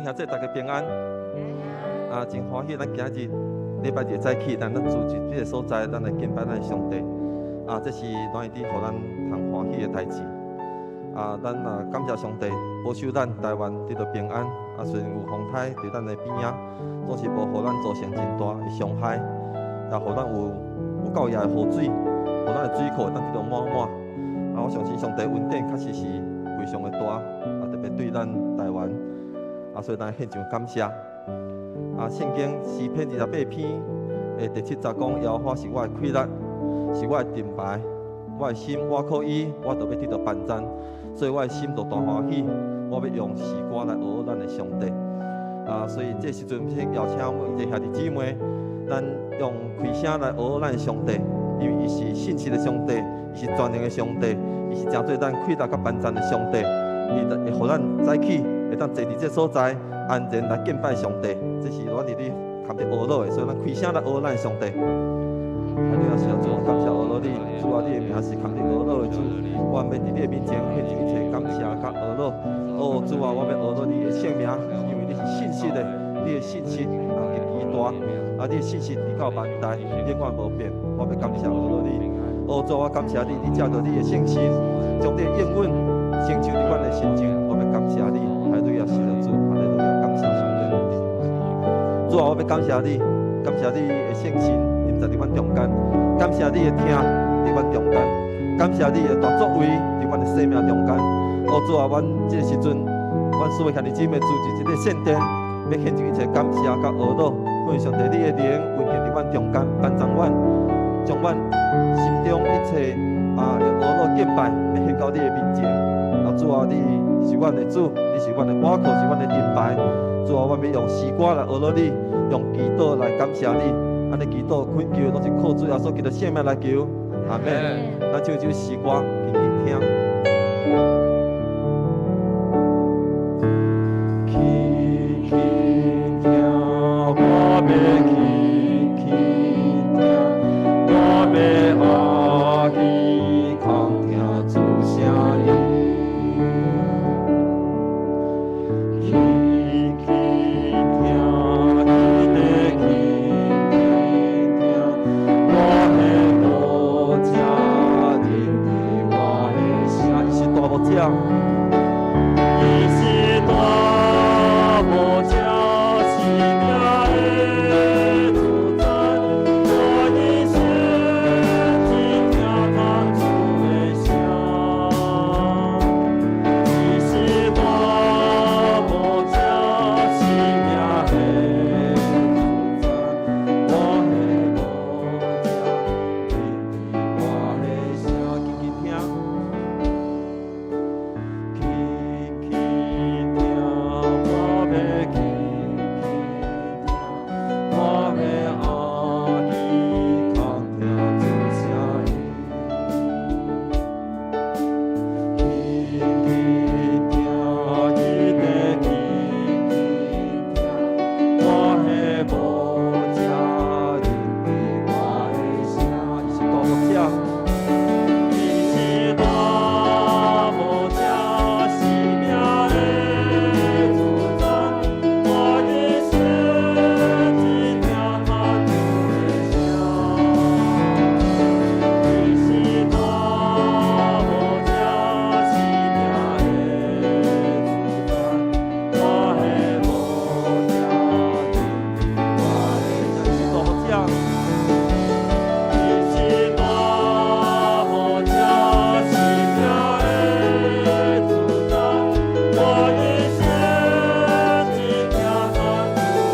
兄弟，大家平安。啊，真歡喜，咱今日禮拜日早起，咱聚集這个所在，咱來敬拜咱的上帝。啊，這是咱伫予咱通歡喜的代誌。啊，咱啊感謝上帝保守咱台灣得到平安。啊，雖然有風颱佇咱的邊仔，總是無予咱造成真大的傷害，也予咱有夠額的雨水，予咱的水庫會當得到滿滿。啊，我相信上帝恩典確實是非常的大，啊，特別對咱台灣。啊，所以咱獻上感謝。啊，聖經詩篇28篇的第七節講：耶和華是我的氣力，是我的盾牌，我的心倚靠伊，我就欲得著幫贊，所以我的心就大歡喜。我欲用詩歌來呵咾咱的上帝。啊，所以這時陣先邀請每一个兄弟姊妹，咱用開聲來呵咾咱的上帝，因為伊是信實的上帝，伊是全能的上帝，伊是成做咱氣力佮幫贊的上帝。伊會予咱早起會當坐佇這所在，安然來敬拜上帝。這是阮佇咧含著呵咾的，所以咱開聲來呵咾咱的上帝。哈利路亞，主，感謝呵咾你，主啊，你的名是堪得呵咾的主，我欲佇你的面前獻上一切感謝佮呵咾。哦，主啊，我欲呵咾你的聖名，因為你是信實的，你的信實啊極其大，啊，你的信實直到萬代，永遠無變。我欲感謝呵咾你。哦，主，我感謝你，你藉著你的聖神，將你的應允成就佇阮的身上。我欲感謝你，哈利路亞，是的主，哈利路亞，感謝上帝。主啊，我欲感謝你，感謝你的聖神臨在佇阮中間，感謝你的疼佇阮中間，感謝你的大作為佇阮的生命中間。哦，主啊，阮這個時陣，阮所有兄弟姊妹聚集這个聖殿，欲獻上一切感謝佮呵咾，願上帝你的靈運行佇阮中間，幫助阮，將阮心中一切啊的呵咾敬拜，欲獻到你的面前。啊，主啊，你是阮的主，你是阮的倚靠，是阮的盾牌。主啊，阮欲用詩歌來呵咾你，用祈禱來感謝你。按呢祈禱懇求，攏是靠主耶穌基督聖名來求。阿門。咱唱這首詩歌，輕輕聽。輕輕聽，我欲輕輕聽，我欲阿耳孔聽主聲音。輕輕聽，記得輕輕聽，我的牧者認得我的聲，伊是大牧者。伊是大牧者，生命的主宰，我一生只聽他主的聲。伊是大牧者，生命的主宰，我的牧者認得我的聲，輕輕聽。輕輕聽，我欲輕輕聽，我欲阿耳孔聽主聲音。輕輕聽，記得輕輕聽，我的牧者認得我的聲。伊是大牧者。伊是大牧者，生命的主宰，我一生只聽他主的聲。伊是大牧者，生命的主宰，我的牧者認得我的伊是大牧者。伊是大牧者，生命的主宰，我一生只聽他主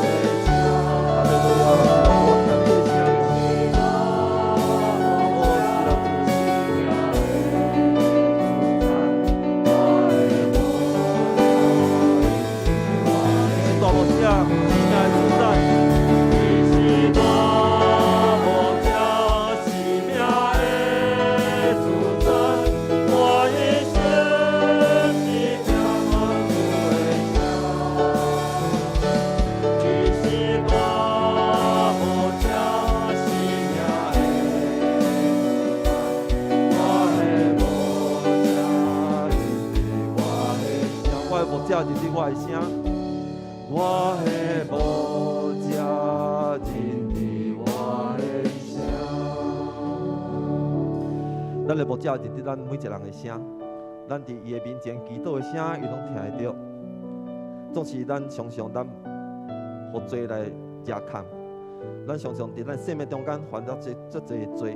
的聲。哈利路亞，我聽你的聲。哦，是啦，主。伊是大牧者，生命的主宰。伊是大牧者，生命的主宰，我一生只聽他主的聲。伊是大牧者，生命的主宰，我的牧者認得我的聲。我的牧者認得我的聲。我的牧者認得我的聲。咱的牧者認得咱每一個人的聲，咱佇伊的面前祈禱的聲，伊攏聽會著。總是咱常常咱予罪來遮崁，咱常常佇咱生命中間犯了這足濟的罪，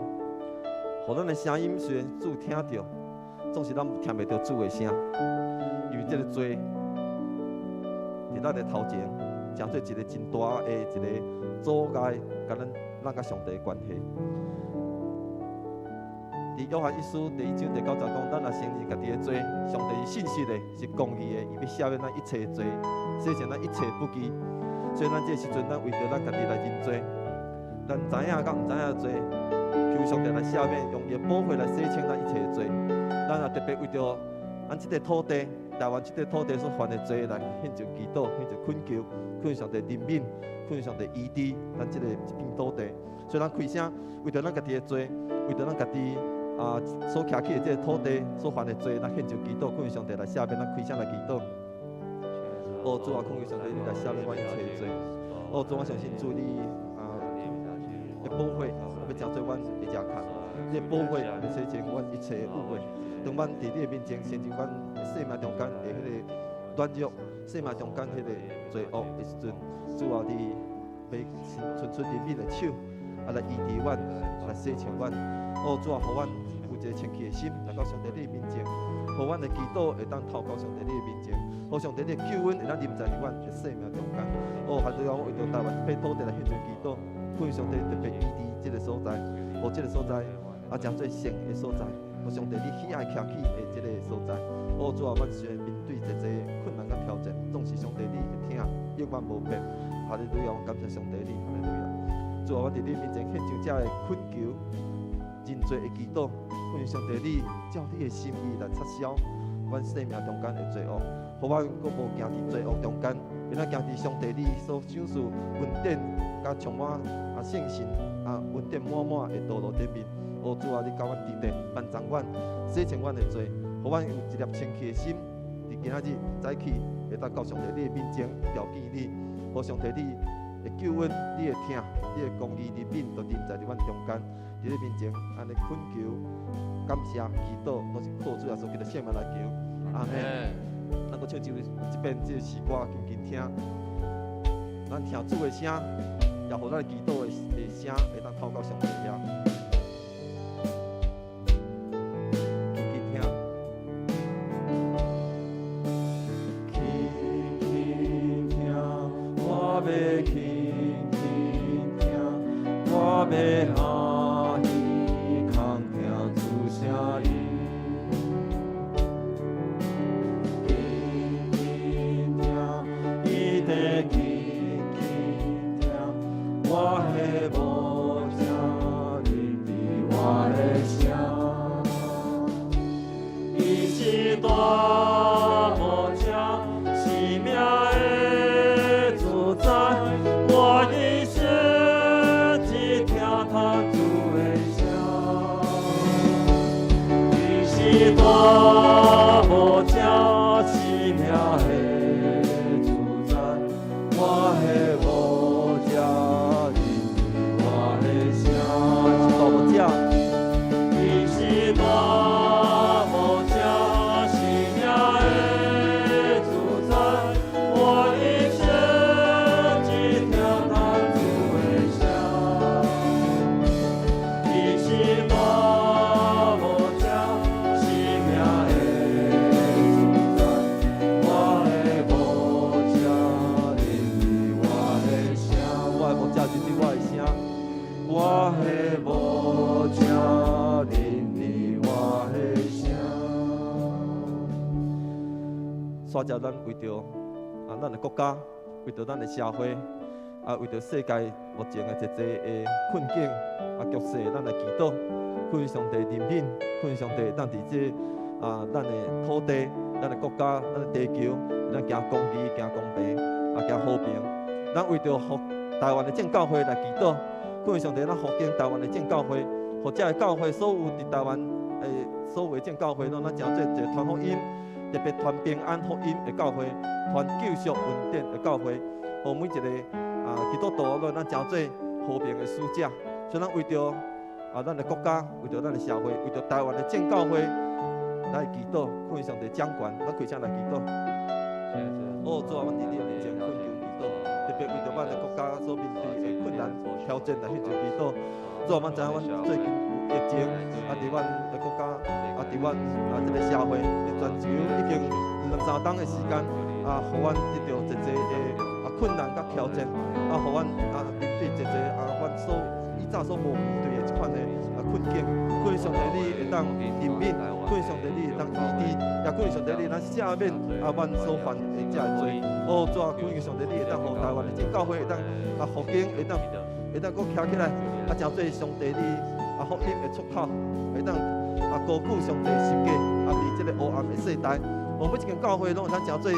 予咱的聲音雖然主聽著，總是咱聽袂著主的聲，因為這個罪佇咱的頭前，成做一個真大的一個阻礙，佮咱佮上帝的關係。佇約翰一書第一章第九節講，咱若承認家己的罪，上帝是信實的，是公義的，伊欲赦免咱一切的罪，洗淨咱一切不義。所以咱這個時陣，咱為著咱家己來認罪，咱知影佮毋知影的罪，求上帝來赦免，用伊的寶血來洗清咱一切的罪。咱也特別為著咱這塊土地，台灣這塊土地所犯的罪來獻上祈禱，獻上懇求，懇求上帝憐憫，懇求上帝醫治咱這個這片土地。所以咱開聲，為著咱家己的罪，為著咱家己所徛起的這個土地所犯的罪，咱獻上祈禱，懇求上帝來赦免，咱開聲來祈禱。哦，主啊，懇求上帝，你來赦免阮一切的罪。哦，主，我相信主你的寶血，欲成做阮的遮崁，你的寶血欲洗淨阮一切的污穢。當阮佇你的面前承認阮生命中間的彼個軟弱，生命中間彼個罪惡的時陣，主啊，你欲伸出憐憫的手，來醫治阮，來洗清阮。哦，主啊，予阮有一個清氣的心來到上帝你的面前，予阮的祈禱會當透過上帝你的面前，予上帝你的救恩會當臨在佇阮的生命中間。哦，還是講為著台灣這片土地來獻上祈禱，懇求上帝特別醫治這個所在，予這個所在成做聖的所在，予上帝你喜愛徛起的這個所在。哦，主啊，阮雖然面對濟濟困難佮挑戰，總是上帝你的疼永遠無變。哈利路亞，我感謝上帝你，哈利路亞。主啊，阮佇你面前獻上這个懇求、認罪的祈禱，懇求上帝你照你的心意來擦銷阮生命中間的罪惡，予阮閣無行佇罪惡中間，會當行佇上帝你所賞賜恩典佮充滿聖神恩典滿滿的道路頂面。哦，主啊，你佮阮佇咧，萬葬阮，洗清阮的罪，予阮有一粒清氣的心，佇今仔日早起會當到上帝你的面前朝見你，予上帝你的救恩、你的疼、你的公義憐憫，都臨在佇阮中間，佇你面前按呢懇求、感謝、祈禱，攏是靠主耶穌基督聖名來求，阿們。咱閣唱一遍這個詩歌，輕輕聽，咱聽主的聲，也予咱祈禱的聲會當透過上帝遐。輕輕聽。輕輕聽，我欲輕輕聽，我欲阿耳空聽主聲音。輕輕聽，伊在輕輕聽，我的牧者認得我的聲。伊是大牧者，生命的主宰，我一生只聽他主的聲。伊是大牧者，生命的主宰，我的牧者認得我的聲。是大牧者，伊是大牧者，生命的主宰，我一生只聽他主的聲。伊是大牧者，生命的主宰，我的牧者認得我的聲。我的牧者認得我的聲，我的牧者認得我的聲。煞者咱為著咱的國家，為著咱的社會，為著世界目前的濟濟的困境局勢，咱來祈禱，懇求上帝憐憫，懇求上帝當佇這咱的土地、咱的國家、咱的地球，咱行公義、行公平，行和平。咱為著復台灣的正教會來祈禱，懇求上帝，咱復興台灣的正教會，予遮的教會所有佇台灣的所有的正教會，攏咱成做一個傳福音、特別傳平安福音的教會，傳救贖恩典的教會，予每一个基督徒攏會當成做和平的使者。所以咱為著咱的國家，為著咱的社會，為著台灣的正教會來祈禱，懇上帝掌權，咱開聲來祈禱。哦，主啊，阮佇你面前懇求祈禱，特別為著咱的國家所面對的困難挑戰來獻上祈禱。主啊，阮知影阮最近有疫情，佇阮的國家，佇阮這个社會，佇全球已經兩三冬的時間，予阮得著濟濟的困難佮挑戰，予阮面對濟濟阮所以早所無面對的這款的困境。懇上帝你會當憐憫，懇上帝你會當醫治，也懇上帝你咱赦免阮所犯的這个罪。哦，主啊，懇上帝你會當予台灣的正教會會當復興，會當閣徛起來，成做上帝你福音的出口，會當高舉上帝十架，佇這个黑暗的世代，哦，每一間教會攏會當成做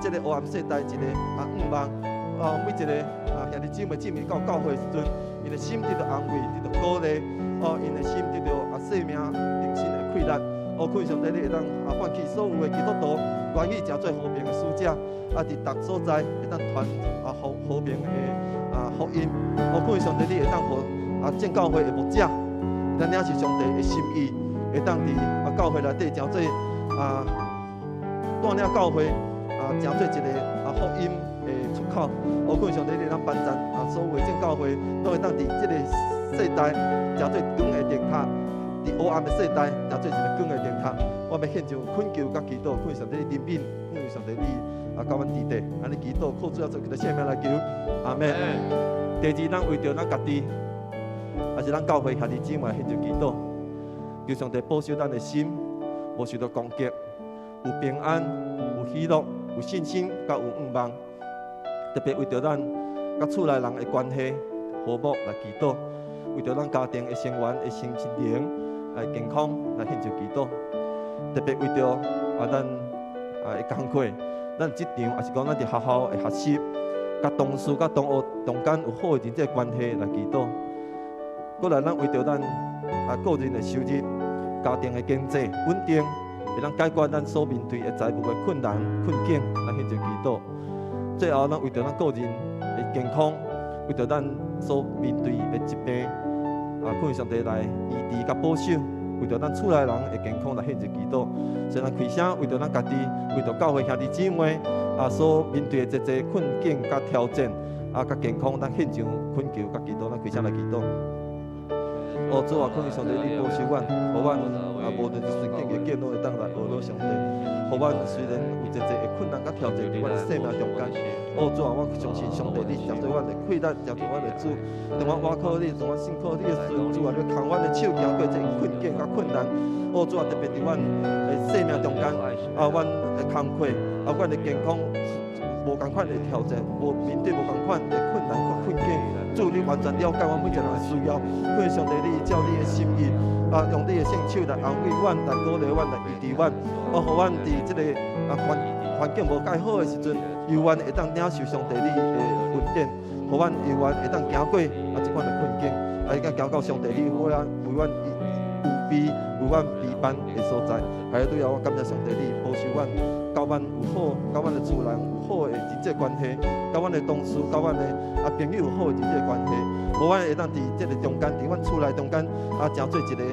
這个黑暗世代一个向望。每一个兄弟姊妹進入到教會的時陣，𪜶的心得著安慰，得著鼓勵，哦，𪜶的心得著生命重新的氣力。哦，懇上帝你會當喚起所有的基督徒，願意成做和平的使者，佇逐所在會當傳和平的福音。哦，懇上帝你會當予正教會的牧者，會當領受上帝的心意，會當佇教會內底成做帶領教會成做一个福音的出口。哦，懇上帝你會當幫贊所有的正教會，攏會當佇這个世代成做光的燈塔，佇黑暗的世代成做一个光的燈塔。我欲獻上懇求佮祈禱，懇上帝憐憫，懇上帝你佮阮佇底，按呢祈禱，靠主耶穌基督聖名來求，阿門。第二，咱為著咱家己，抑是咱教會兄弟姊妹獻上祈禱，求上帝保守咱的心，無受到攻擊，有平安，有喜樂，有信心，佮有向望。特別為著咱佮厝內人的關係和睦來祈禱，為著咱家庭的成員的身心靈來健康來獻上祈禱。特別為著咱的工課，咱職場，抑是講咱佇學校的學習，佮同事、佮同學中間有好的人際關係來祈禱。過來，咱為著咱個人的收入、家庭的經濟穩定，會當解決咱所面對的財務的困難困境，來獻上祈禱。最後，咱為著咱個人的健康，為著咱所面對的疾病，懇上帝來醫治佮保守，為著咱厝內人的健康來獻上祈禱。所以咱開聲為著咱家己，為著教會兄弟姊妹所面對的濟濟困境佮挑戰，佮健康，咱獻上懇求佮祈禱，咱開聲來祈禱。哦，主啊，懇求上帝你保守阮，予阮無論是順境逆境，攏會當來學到上帝。予阮雖然有濟濟的困難佮挑戰佇阮的生命中間，哦，主啊，我相信上帝你成做阮的氣力，成做阮的主。當我倚靠你，當我信靠你的時陣，主啊，你牽阮的手行過這个困境佮困難。哦，主啊，特別佇阮的生命中間，阮的工課，阮的健康，無仝款的挑戰，無面對無仝款的困難佮困境，主你完全了解阮每一个人的需要。懇上帝你照你的心意，用你的聖手來安慰阮，來鼓勵阮，來醫治阮。哦，予阮佇這个環境無蓋好的時陣，猶原會當領受上帝你的恩典，予阮猶原會當行過這款的困境，會當行到上帝你為阮預備、為阮備辦的所在。哈利路亞，我感謝上帝你保守阮，佮阮有好，佮阮的厝內人有好的人際關係，佮阮的同事、佮阮的朋友有好的人際關係，予阮會當佇這个中間，佇阮厝內中間，成做一个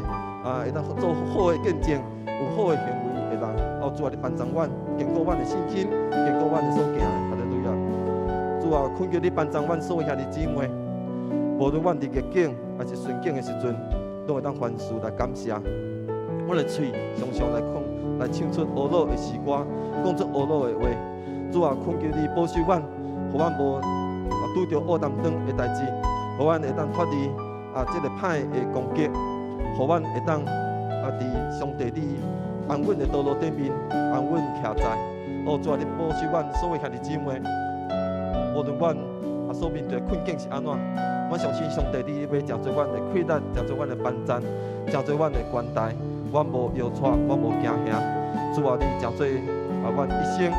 會當做好的見證，有好的行為的人。哦，主啊，你幫助阮，堅固阮的信心，堅固阮的所行的。哈利路亞。主啊，懇求你幫助阮所有兄弟姊妹，無論阮佇逆境抑是順境的時陣，攏會當凡事來感謝。阮的喙常常來講，來唱出呵咾的詩歌，講出呵咾的話。主啊，懇求你保守阮，予阮無拄著烏擔當的代誌，予阮會當脫離這个歹的攻擊，予阮會當佇上帝你安穩的道路頂面安穩徛在。哦，主啊，你保守阮所有兄弟姊妹，無論阮所面對的困境是按怎，我相信上帝你欲成做阮的氣力，成做阮的幫贊，成做阮的關待。阮無搖掣，阮無驚嚇。主啊，你成做阮一生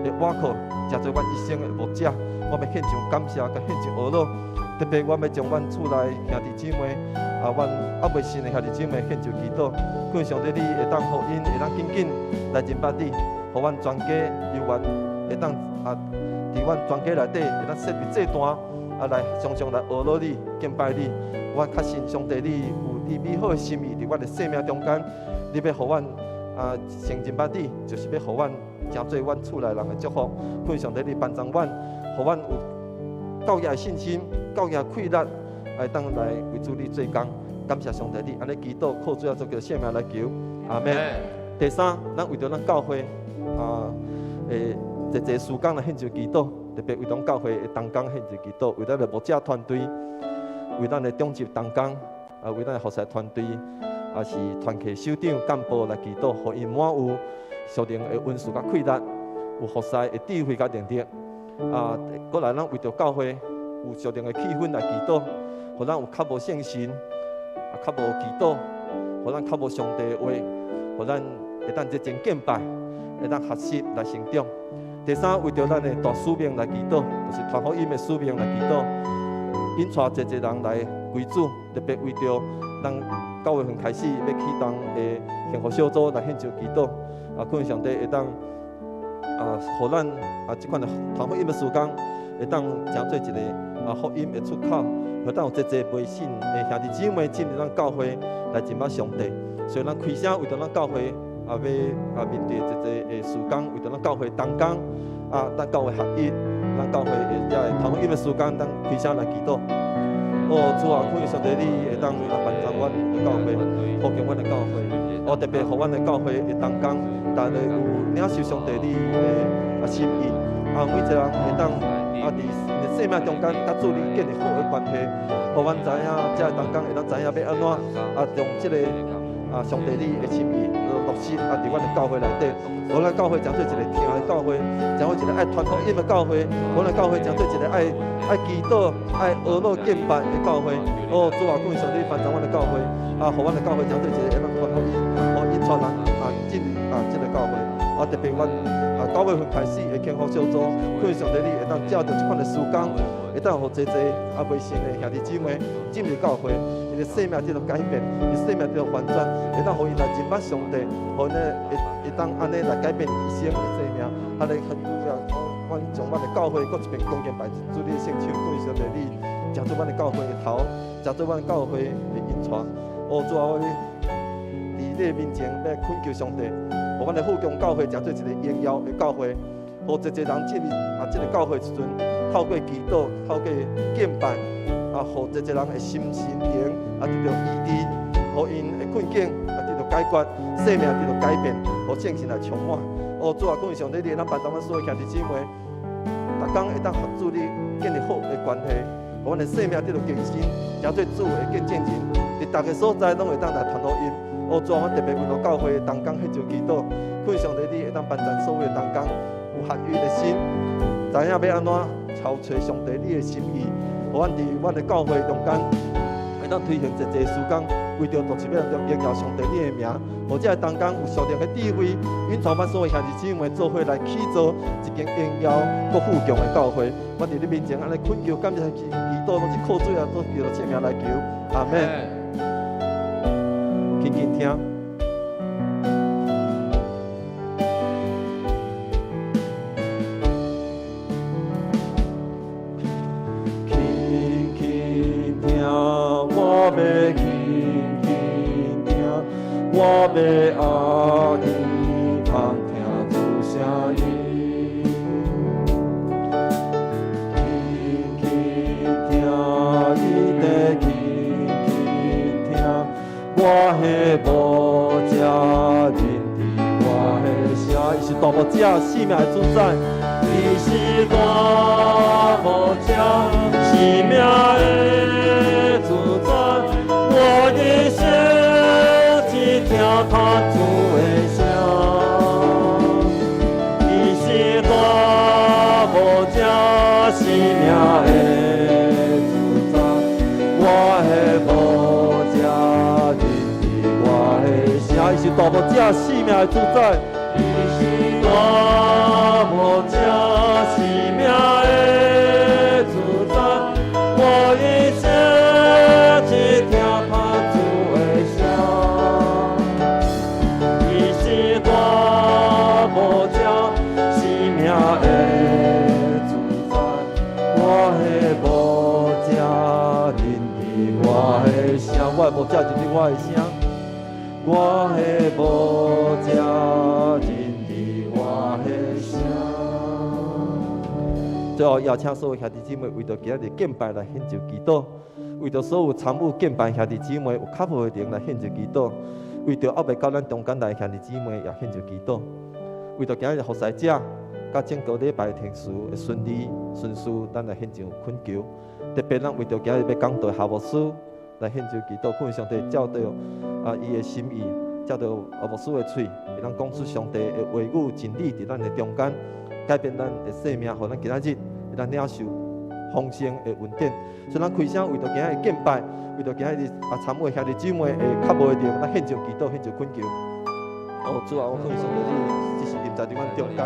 的倚靠，成做阮一生的牧者。我欲獻上感謝，佮獻上呵咾。特別我欲將阮厝內兄弟姊妹，阮猶未信的兄弟姊妹獻上祈禱。懇上帝你會當予𪜶會當緊緊來認捌你，予予阮全家有緣會當啊，佇阮全家內底會當設立祭壇，啊來常常來阿羅你敬拜你。我確信上帝你有你美好的心意佇阮的生命中間，你欲予阮啊成認捌你，就是欲予阮成做阮厝內人的祝福。懇上帝你幫助阮，予阮有夠額的信心，夠額的氣力，會當來為主你做工。感謝上帝你，按呢祈禱靠主耶穌基督聖名來求，阿門。第三，咱為著咱教會啊，濟濟事工來獻上祈禱，特別為咱教會的同工獻上祈禱，為咱的牧者團隊，為咱的長執同工，啊，為咱的服侍團隊，也是團契首長幹部來祈禱，予𪜶滿有屬靈的恩賜佮氣力，有服侍的智慧佮能力。啊，閣來咱為著教會有屬靈的氣氛來祈禱，予咱有較無聖神，啊，較無祈禱，予咱較無上帝的話，予咱會當熱情敬拜，會當學習來成長。第三，為著咱的大使命來祈禱，就是傳福音的使命來祈禱，引帶濟濟人來歸主，特別為著咱9月份開始欲啟動的幸福小組來獻上祈禱，啊，懇上帝會當啊，予咱啊這款的傳福音的事工，會當成做一个啊福音的出口，予咱有濟濟未信的兄弟姊妹進入咱教會來認捌上帝。所以咱開聲為著咱教會啊，欲啊面對濟濟的事工，為著咱教會同工啊，咱教會合一，咱教會的遮个傳福音的事工，咱開聲來祈禱。哦，主啊，懇上帝你會當啊幫助阮的教會，復興阮的教會，哦，特別予阮的教會的同工，逐个有領受上帝你的啊心意，啊，每一个人會當啊佇生命中間佮主你建立好的關係，予阮知影，遮个同工會當知影欲按怎啊，將這个啊上帝你的心意落實啊，佇阮的教會內底，予咱教會成做一个疼的教會，成做一个愛傳福音的教會，予咱教會成做一个愛愛祈禱、愛阿羅敬拜的教會。哦，主啊，感謝你幫助阮的教會，啊，予阮的教會成做一个會當傳福音、予引帶人啊進啊這个教會。啊，特別阮啊9月份開始的幸福小組，懇上帝你會當藉著這款的事工，會當予濟濟啊未信的兄弟姊妹進入教會，𪜶的生命得到改變，𪜶生命得到翻轉，會當予𪜶來認捌上帝，予𪜶會會當按呢來改變一生的生命。啊，來很主要，阮將阮的教會閣一遍恭敬擺佇主你的聖手，懇上帝你成做阮的教會的頭，成做阮教會的引帶。哦，主啊，我佇你的面前欲懇求上帝，予阮的富強教會成做一个榮耀的教會，予濟濟人進入啊這个教會時陣，透過祈禱，透過敬拜，啊，予濟濟人的心心靈啊得著醫治，予𪜶的困境啊得著解決，生命得著改變，予聖神來充滿。哦，主啊，感謝上帝，你會當幫助阮所有兄弟姊妹，逐工會當和主你建立好的關係，予阮的生命得著更新，成做主的見證人，佇逐个所在攏會當來傳福音。哦，主啊，阮特別為著教會同工獻上祈禱，懇上帝你會當幫助所有同工有合一的心，知影欲按怎朝揣上帝你的心意，予阮佇阮的教會中間會當推行濟濟事工，為著就是欲榮耀上帝你的名，予這个同工有屬靈的智慧，引帶阮所有兄弟姊妹做伙來起造一間榮耀閣富強的教會。我佇你面前按呢懇求、感謝、祈禱，攏是靠主耶穌基督聖名來求，阿門。輕輕聽。輕輕聽，我欲輕輕聽，我欲阿耳通聽主聲音。輕輕聽，伊在輕輕聽，我的牧者認得我的聲，伊是大牧者，生命的主宰。伊是大牧者，生命的主宰，我一生只聽他主的聲。伊是大牧者，生命的主宰，我的牧者認得我的聲。伊是大牧者，生命的主宰。伊是大牧者，生命的主宰，我一生只聽他主的聲。伊是大牧者，我的牧者認得我的聲，我的牧者認得我的聲。最後邀請所有兄弟姊妹為著今仔日敬拜來獻上祈禱，為著所有參與敬拜兄弟姊妹有較無的靈來獻上祈禱，為著猶未到咱中間來兄弟姊妹也獻上祈禱，為著今仔日服侍者佮整個禮拜程序的順利順遂，咱來獻上懇求。特別咱為著今仔日欲講道夏牧師來獻上祈禱，懇求上帝照著啊伊的心意，照著啊牧師的喙，會當講出上帝的話語真理佇咱的中間，改變咱的生命，予咱今仔日會當領受豐盛的恩典。所以咱開聲為著今仔日敬拜，為著今仔日啊參與兄弟姊妹會較無的靈，咱獻上祈禱，獻上懇求。哦，主啊，我懇求上帝你這時臨在佇阮中間。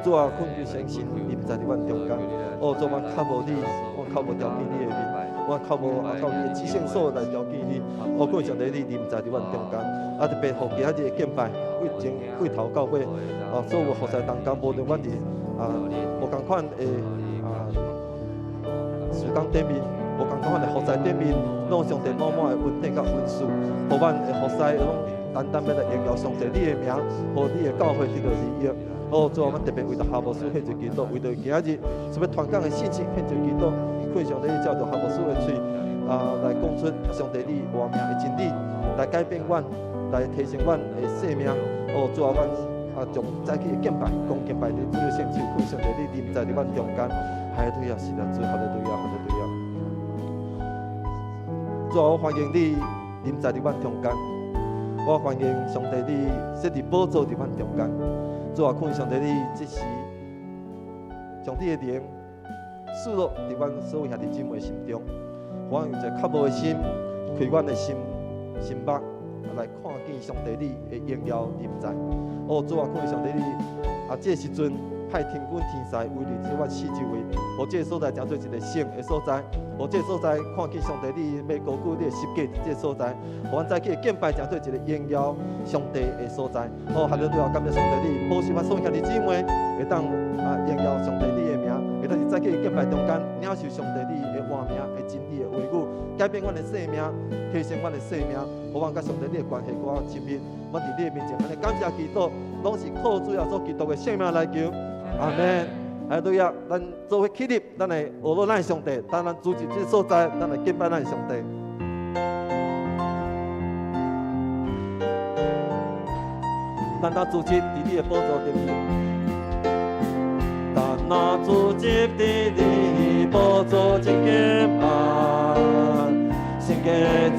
主啊，懇求聖神臨在佇阮中間。哦，主，我較無你，我較無調見你的面，我較無啊到你的至聖所來調見你。哦，懇求上帝你臨在佇阮中間。啊，特別予今仔日的敬拜，對前對頭到尾，啊，所有服侍同工，無論阮佇啊無仝款的啊事工頂面，無仝款的服侍頂面，攏上帝滿滿的恩典佮恩賜，予阮的服侍攏單單欲來榮耀上帝你的名，予你的教會得著利益。哦，主啊，阮特別為著夏牧師獻上祈禱，為著今仔日什物傳講的信息獻上祈禱，懇求上帝照著夏牧師的喙啊來講出上帝你活命的真理，來改變阮，來提升阮的生命。哦，主啊，阮啊將早起的敬拜，講敬拜佇主的聖手，懇求上帝你臨在佇阮中間。哈利路亞，是的，主，哈利路亞，哈利路亞。主啊，我歡迎你臨在佇阮中間，我歡迎上帝你設立寶座佇阮中間。主啊，懇求上帝你這時將你的靈賜落佇阮所有兄弟姊妹心中，予阮有一個渴慕的心，開阮的心心目來看見上帝你的榮耀臨在。哦，主啊，懇求上帝你啊，這時陣派天軍天使圍佇這阮四周圍，予這個所在成做一個聖的所在，予這個所在看見上帝你欲高舉你的十架佇這個所在，予阮早起的敬拜成做一個榮耀上帝的所在。哦，哈利路亞，感謝上帝你保守阮所有兄弟姊妹會當啊榮耀上帝你的名，會當佇早起的敬拜中間領受上帝你的活命的真理的話語，改變阮的生命，提升阮的生命，予阮佮上帝你的關係閣較親密。阮佇你的面前，按呢感謝祈禱，攏是靠主耶穌基督的聖名來求，阿門。哈利路亞，咱做伙起立，咱來學樂咱的上帝，當咱主佇這個所在，咱來敬拜咱的上帝。咱若主席佇你的寶座頂面，咱若主席佇你的寶座前敬拜，聖潔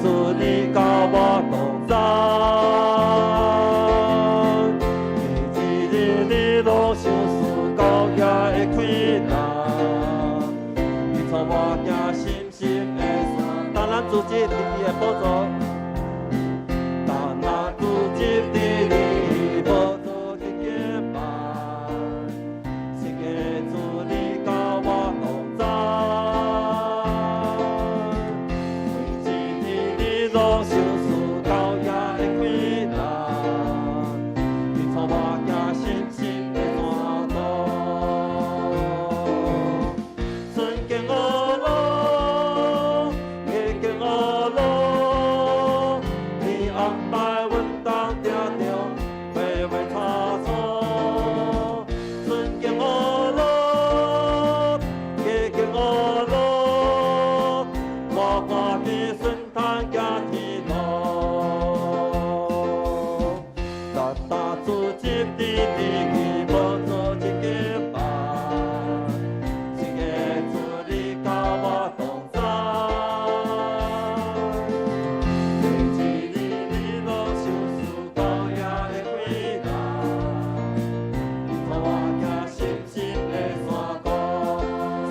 主你佮我同在，每一日你攏想思高額的困難，你帶我行深深的山，當咱主席佇你的寶座，當咱主席佇你的寶座前敬拜，聖潔主你佮我同在，每一日你攏想思高額的困難，你帶我行深深的山路，順經惡路，逆經惡路，你安排阮當定著，畫畫差錯。順經惡路，逆經惡路，我歡喜順坦行天路。咱若主席佇你的寶座前敬拜，聖潔主你佮我同在，每一日你攏想思高額的困難，你帶我行深深的山谷。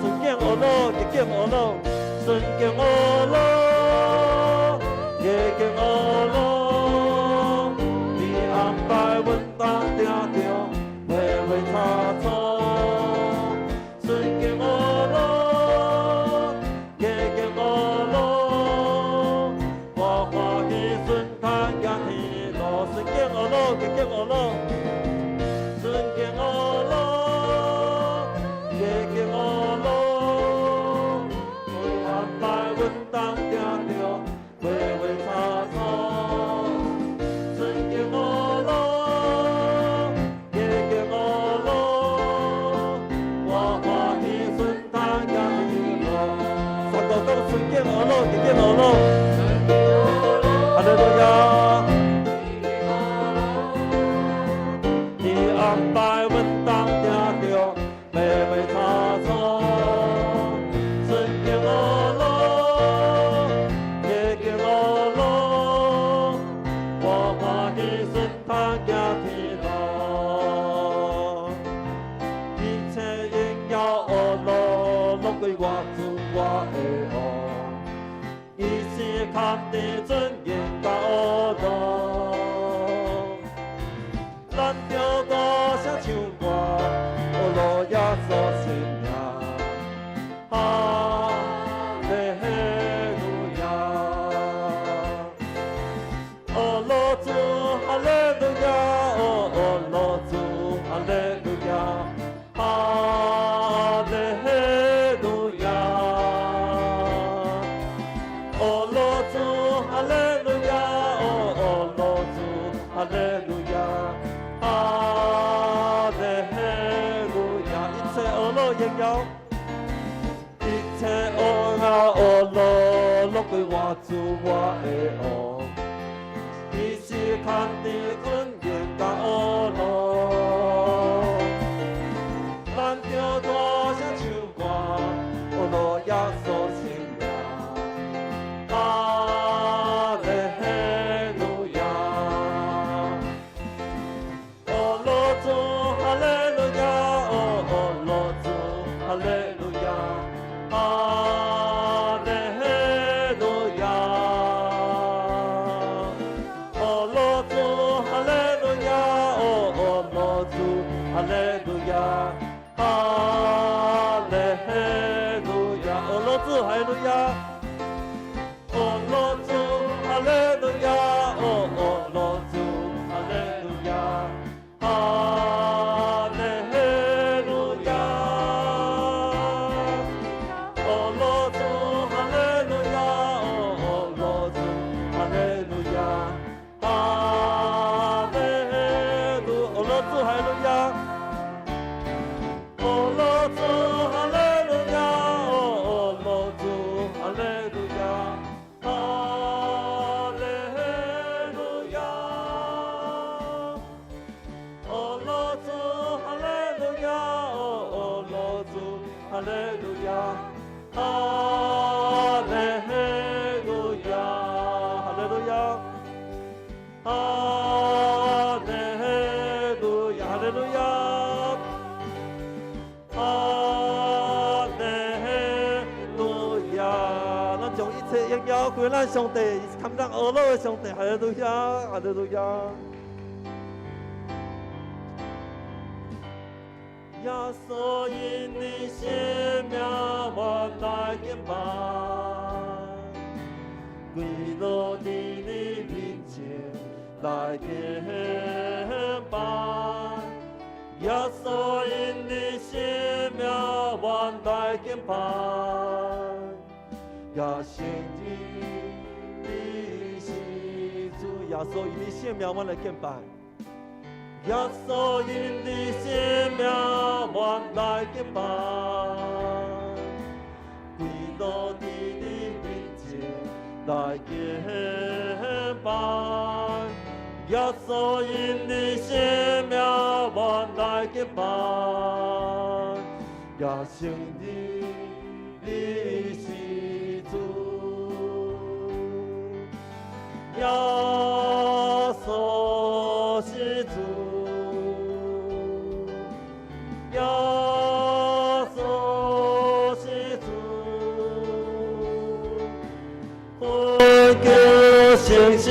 順境惡路，逆境惡路，順境惡路，逆境惡路，你安排阮當定著，畫畫差錯。順境惡路，逆境惡路，我歡喜順坦行天路。順境惡路，逆境惡路，順境惡路，逆境惡路，你安排阮當定著，畫畫差堪得尊荣佮呵咾。咱著大聲唱歌，呵咾耶穌聖名，哈利路亞。呵咾主，哈利路亞，呵咾主，哈利路亞，哈利路亞。呵咾主，哈利路亞，呵咾主，哈利路亞，哈利路亞。一切呵咾榮耀，一切呵咾呵咾，攏歸我主我的王。伊是堪得尊榮佮呵咾，咱著大聲唱歌，呵咾耶穌聖名，哈利路亞。呵咾主，哈利路亞，呵咾主，哈利路亞，哈利路亞。呵咾主，哈利路亞，呵咾主，哈利路亞，哈利路亞。呵咾主，哈利路亞，呵咾主，哈利路亞，呵咾主，哈利路亞，哈利路亞。呵咾主，哈利路亞，呵咾主，哈利路亞，哈利路，呵咾主，哈利路亞，呵咾主，哈利路亞，呵咾主，哈利路亞，哈利路亞。呵咾主，哈利路亞，呵咾主，哈利路亞，哈利路亞，哈利路亞，哈利路亞，哈利路亞，哈利路亞。咱將一切榮耀歸咱上帝，伊是堪當呵咾的上帝，哈利路亞，哈利路亞。耶穌因你聖名，我來敬拜，跪落佇你面前來敬拜。耶穌因你聖名，我來敬拜，也承認你是主。耶穌因你聖名，我來敬拜。耶穌因你聖名，我來敬拜，跪落佇你面前來敬拜。耶穌因你聖名，我來敬拜，也承認你是主。耶穌是主，耶穌是主，懇求信心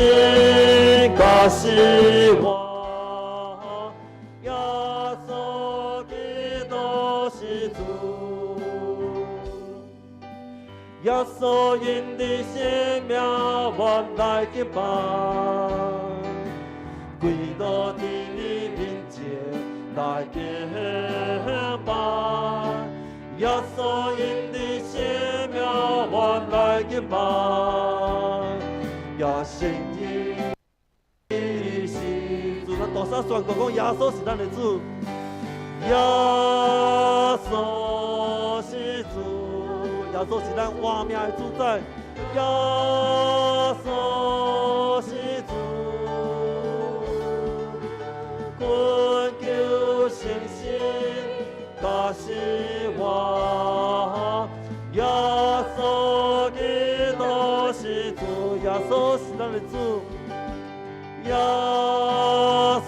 佮希望，耶穌基督是主。耶穌因你聖名，我來敬拜，跪落佇你面前來敬拜。耶穌因你聖名，我來敬拜，也承認你是主。咱大聲宣告講，耶穌是咱的主，耶穌是主，耶穌是咱活命的主宰，耶穌是主，懇求信心佮希望，耶穌基督是主，耶穌是咱的主，耶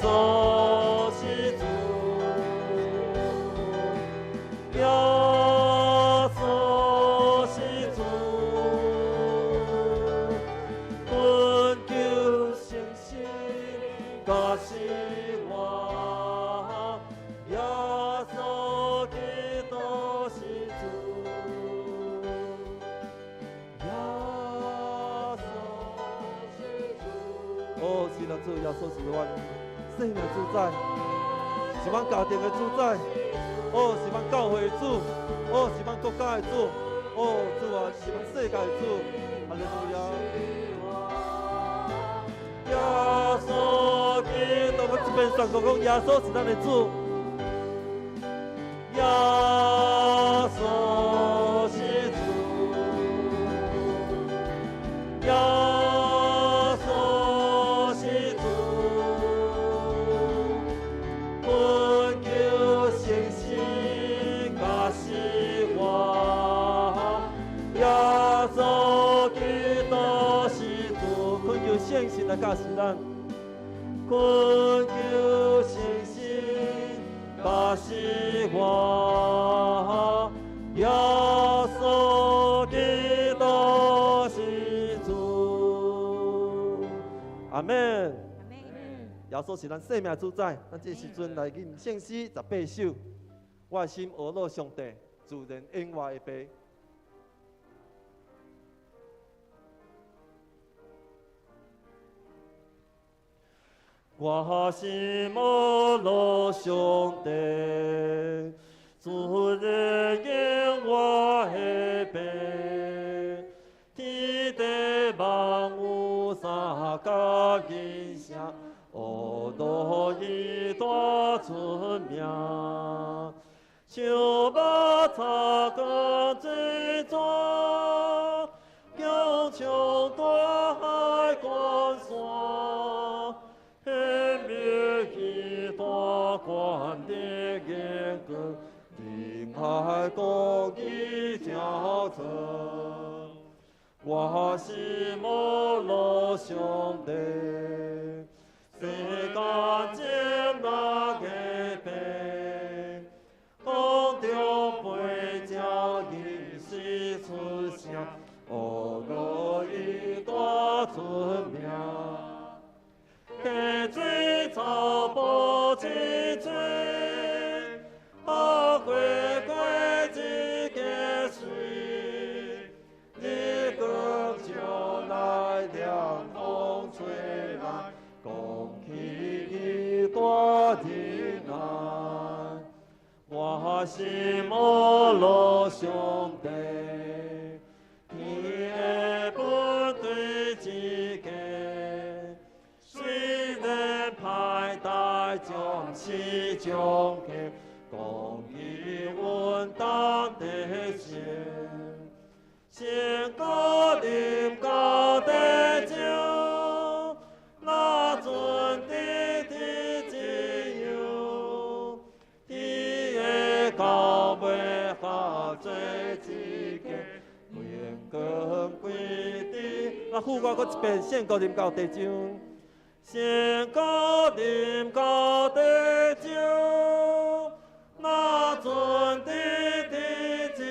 穌是主，耶穌是主，阮生命主宰，是阮家庭的主宰，哦，是阮教會的主，哦，是阮國家的主，哦，主啊，是阮世界的主，哈利路亞。耶穌基督，我這邊宣告講，耶穌是咱的主。耶穌是主，耶穌是主，懇求聖神加持我。耶穌基督是主，懇求聖神來教示咱，懇求聖神教示我。耶穌基督是主，阿門。耶穌是咱生命主宰，咱這時陣來吟聖詩18首。我的心呵咾上帝，自然應我的爸。我心呵咾上帝，自然應我的爸。天地萬有三甲音聲，呵咾伊大出名。像肉插江水泉，强冲大海关山，显明伊大权的眼光，仁爱公義照出。我心呵咾上帝，世間情人的爸，空中飛鳥吟詩出聲，呵咾伊大出名。溪水草埔青翠，百花果子皆水，日光照來，涼風吹來，講起伊大仁愛。我心呵咾上帝，天的本對一家，雖然歹代將死將客，公義穩當得勝。宣告臨到地上，若准得的自由，天的到尾合做一家，榮光歸佇。那副歌閣一遍，宣告臨到地上，宣告臨到地上，若准得的自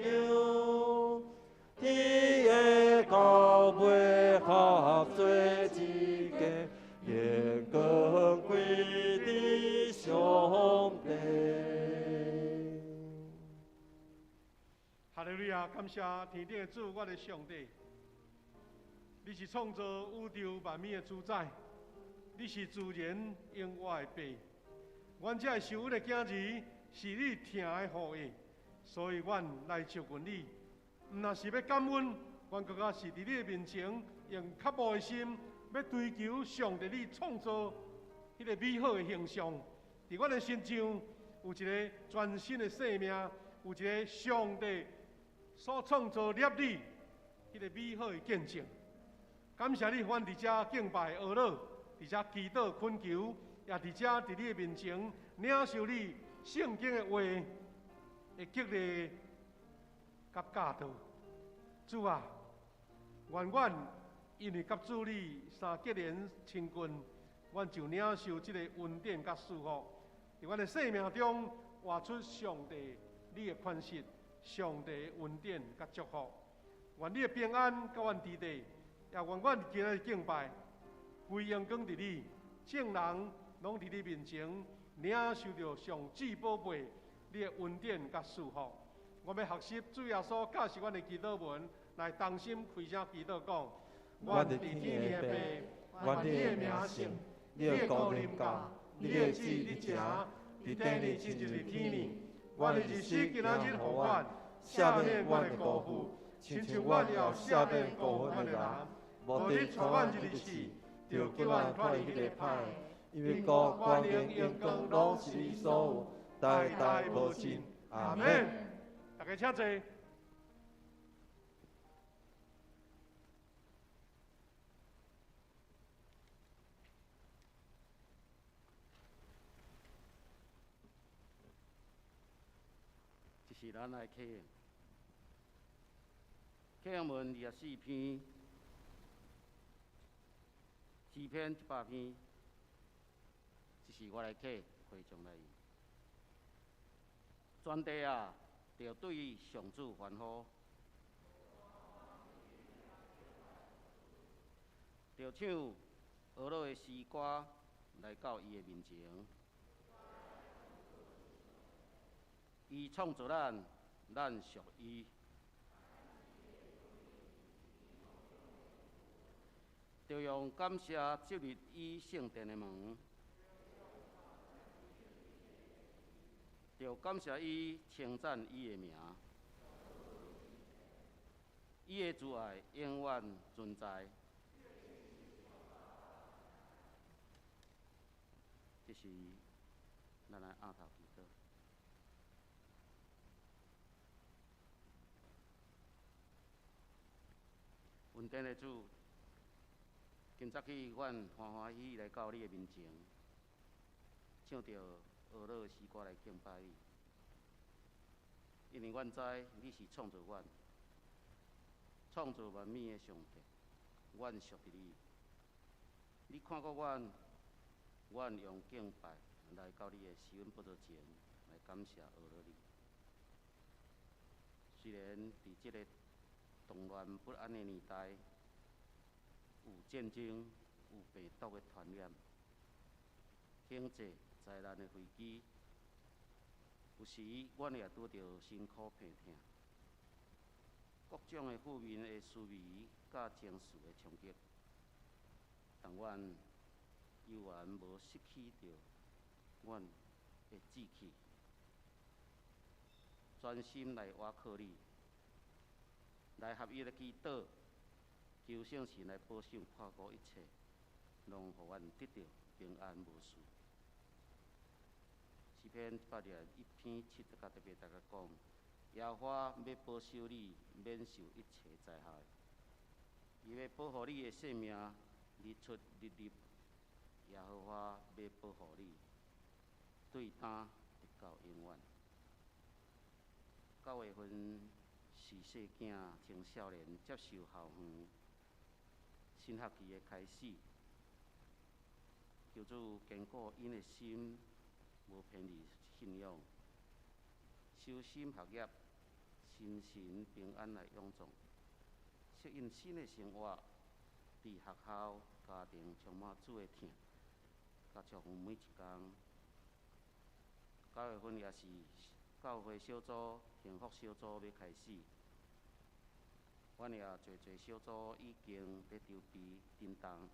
由，天的到尾合做一家，榮光歸佇上帝。哈利路亞！感謝天頂的主，我的上帝，你是創造宇宙萬物的主宰，你是自然應我的爸。阮這受阮的囝兒是你疼的後裔，所以阮來就近你。毋若是欲感恩，阮閣較是佇你的面前，用渴慕的心，欲追求上帝你創造彼个美好的形象。佇阮的身上有一个全新的生命，有一个上帝所創造立你彼个美好的見證。感謝你，阮佇遮敬拜呵咾，佇遮祈禱懇求，也佇遮佇你的面前領受你聖經的話的激勵佮教導。主啊，願阮因為佮主你三結連親近，阮就領受這個恩典佮祝福，佇阮的生命中活出上帝你的款式，上帝的恩典佮祝福。願你的平安佮阮佇底，也願阮今日敬拜歸榮光佇你，眾人攏佇你面前領受著上至寶貝你的恩典佮祝福。我欲學習主耶穌教示阮的祈禱文，來同心開聲祈禱講：願佇天的父，願你的名聖，你的膏临到，你的旨伫行，伫地里亲像伫天里。愿的日时今仔日予阮，赦免阮的辜负，亲像阮也赦免辜负阮的人。无得带阮入去试，著救阮脱离彼个歹。因为国、权柄、荣光，拢是你所有，代代无尽。阿门。大家请坐。这是咱来启用，启用文24篇，诗篇100篇，这是我来启，会众来用。全地啊，著对上主欢呼，著唱呵乐的诗歌来到伊的面前。伊创造咱，咱属伊。著用感谢进入伊圣殿的门，著感谢伊，称赞伊的名。伊的慈爱永远存在。这是咱来阿头祈祷。恩典的主，今早起阮欢欢喜喜来到你的面前，唱著呵乐的诗歌来敬拜你。因为阮知你是创造阮、创造万物的上帝，阮属于你。你看顾阮，阮用敬拜来到你的施恩宝座前来感谢呵乐你。虽然伫这个动乱不安的年代，有战争、有病毒的传染、经济灾难的危机，有时阮也拄著辛苦病痛，各种的负面的思维佮情绪的冲击，但阮犹原无失去著阮的志气，专心来倚靠你，来合一的祈祷，求圣神来保守看顾一切，拢予阮得著平安无事。诗篇121篇7到8节大家讲：耶和华欲保守你，免受一切灾害。伊欲保护你的性命，日出日入。耶和华欲保护你，对今直到永远。9月份是细囝青少年接受校园新学期的开始，求主坚固𪜶的心，无偏离信仰，修心学业，心神平安来养壮，适应新的生活，伫学校、家庭充满主的疼，佮祝福每一工。9月份也是教会小组、幸福小组欲开始，阮也济济小组已经伫筹备叮当，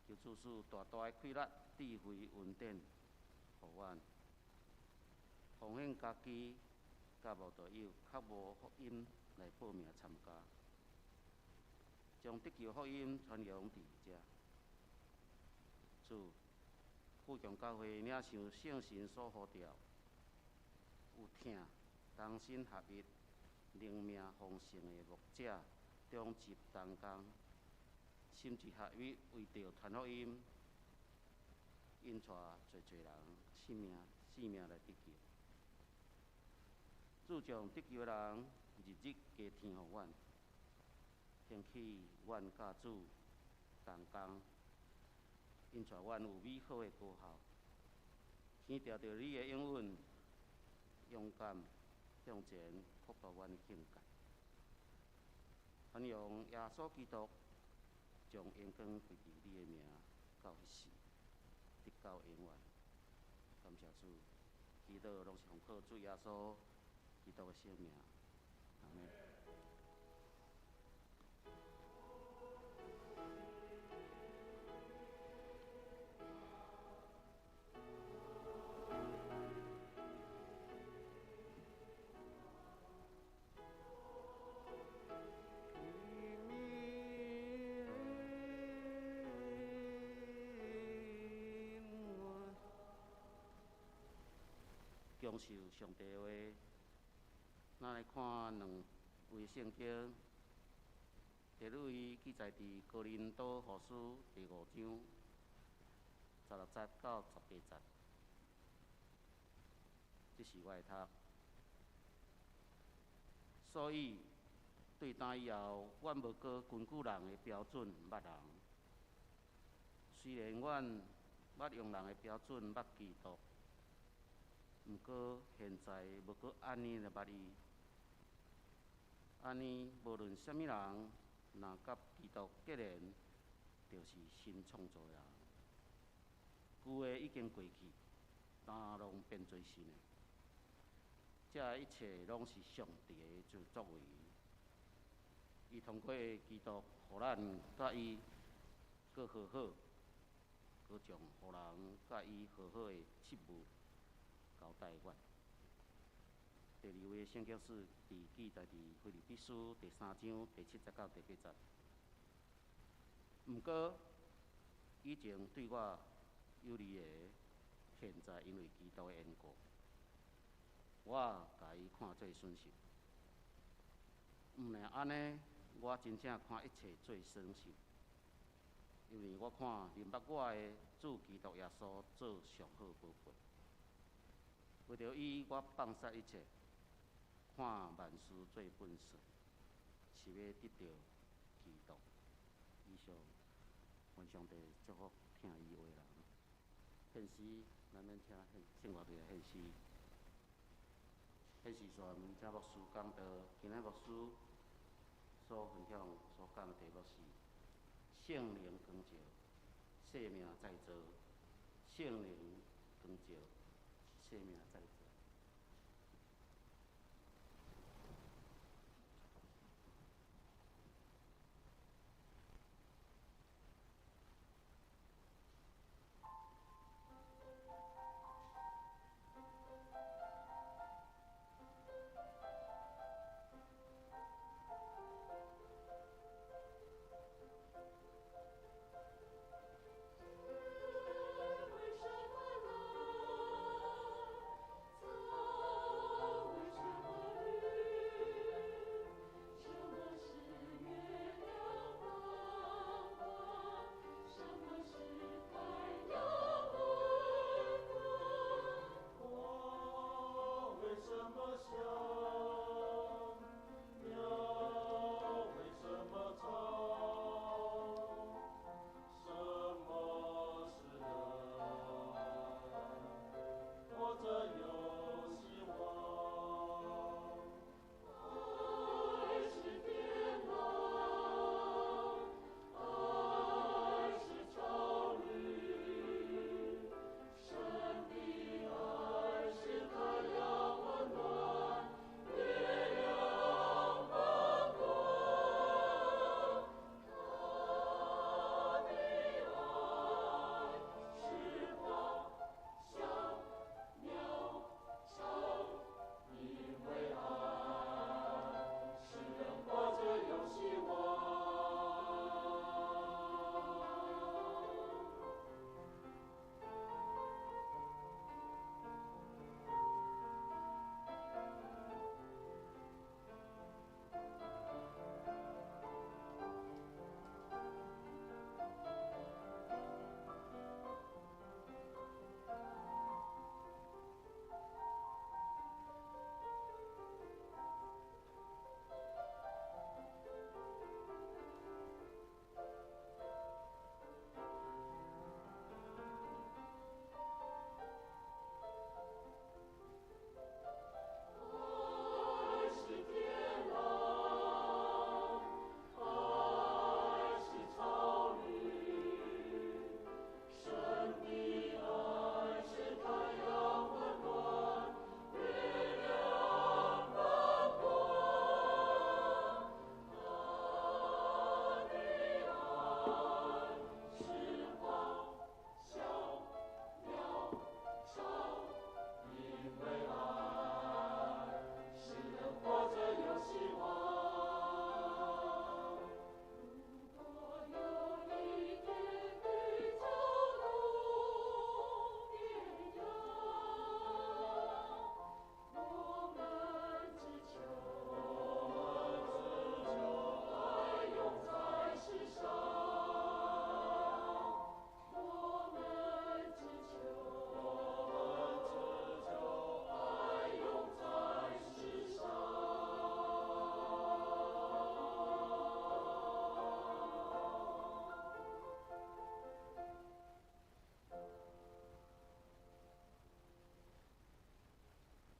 求主赐大大的气力、智慧、恩典，予阮奉献家己，佮无道友较无福音来报名参加，将得救福音传扬伫遮。主，富强教会领受圣神所呼召，有疼、同心合一、灵命丰盛的牧者、长执同工，心志合一，为著传福音，引带济济人性命来得救。主将得救的人日日加添予阮，兴起阮佮主同工，引带阮有美好的果效，强调著你的应允，勇敢向前，扩大阮的境界。传扬耶稣基督，将荣光归于你的名，到彼时，直到永远。感谢主，祈祷拢是奉靠主耶稣基督的圣名，阿们。享受上帝的話。咱來看兩位聖經，第一位記載佇哥林多後書第五章16節到18節，這是我會讀。所以對今以後，阮無閣根據人的標準捌人。雖然阮捌用人的標準捌基督，毋過現在無閣按呢來捌伊。按呢，無論啥物人，若佮基督結連，就是新創造的人。舊的已經過去，呾攏變做新的。這一切攏是上帝的作為。伊通過基督，予咱佮伊閣和好，閣將予人佮伊和好的職務交代阮。第二位聖經是佇記載佇腓立比書第三章第七節到第八節。毋過以前對我有利的，現在因為基督的緣故，我共伊看做損失。毋但按呢，我真正看一切做損失，因為我看認捌我的主基督耶穌做上好寶貝。為著伊，我放殺一切，看萬事做糞掃，是欲得著基督。以上，願上帝祝福聽伊話的人。獻詩，咱免請聖樂隊來獻詩。獻詩煞，請牧師講道。今仔牧師所分享、所講的題目是聖靈光照，生命再造。聖靈光照，生命再造。為什麼來？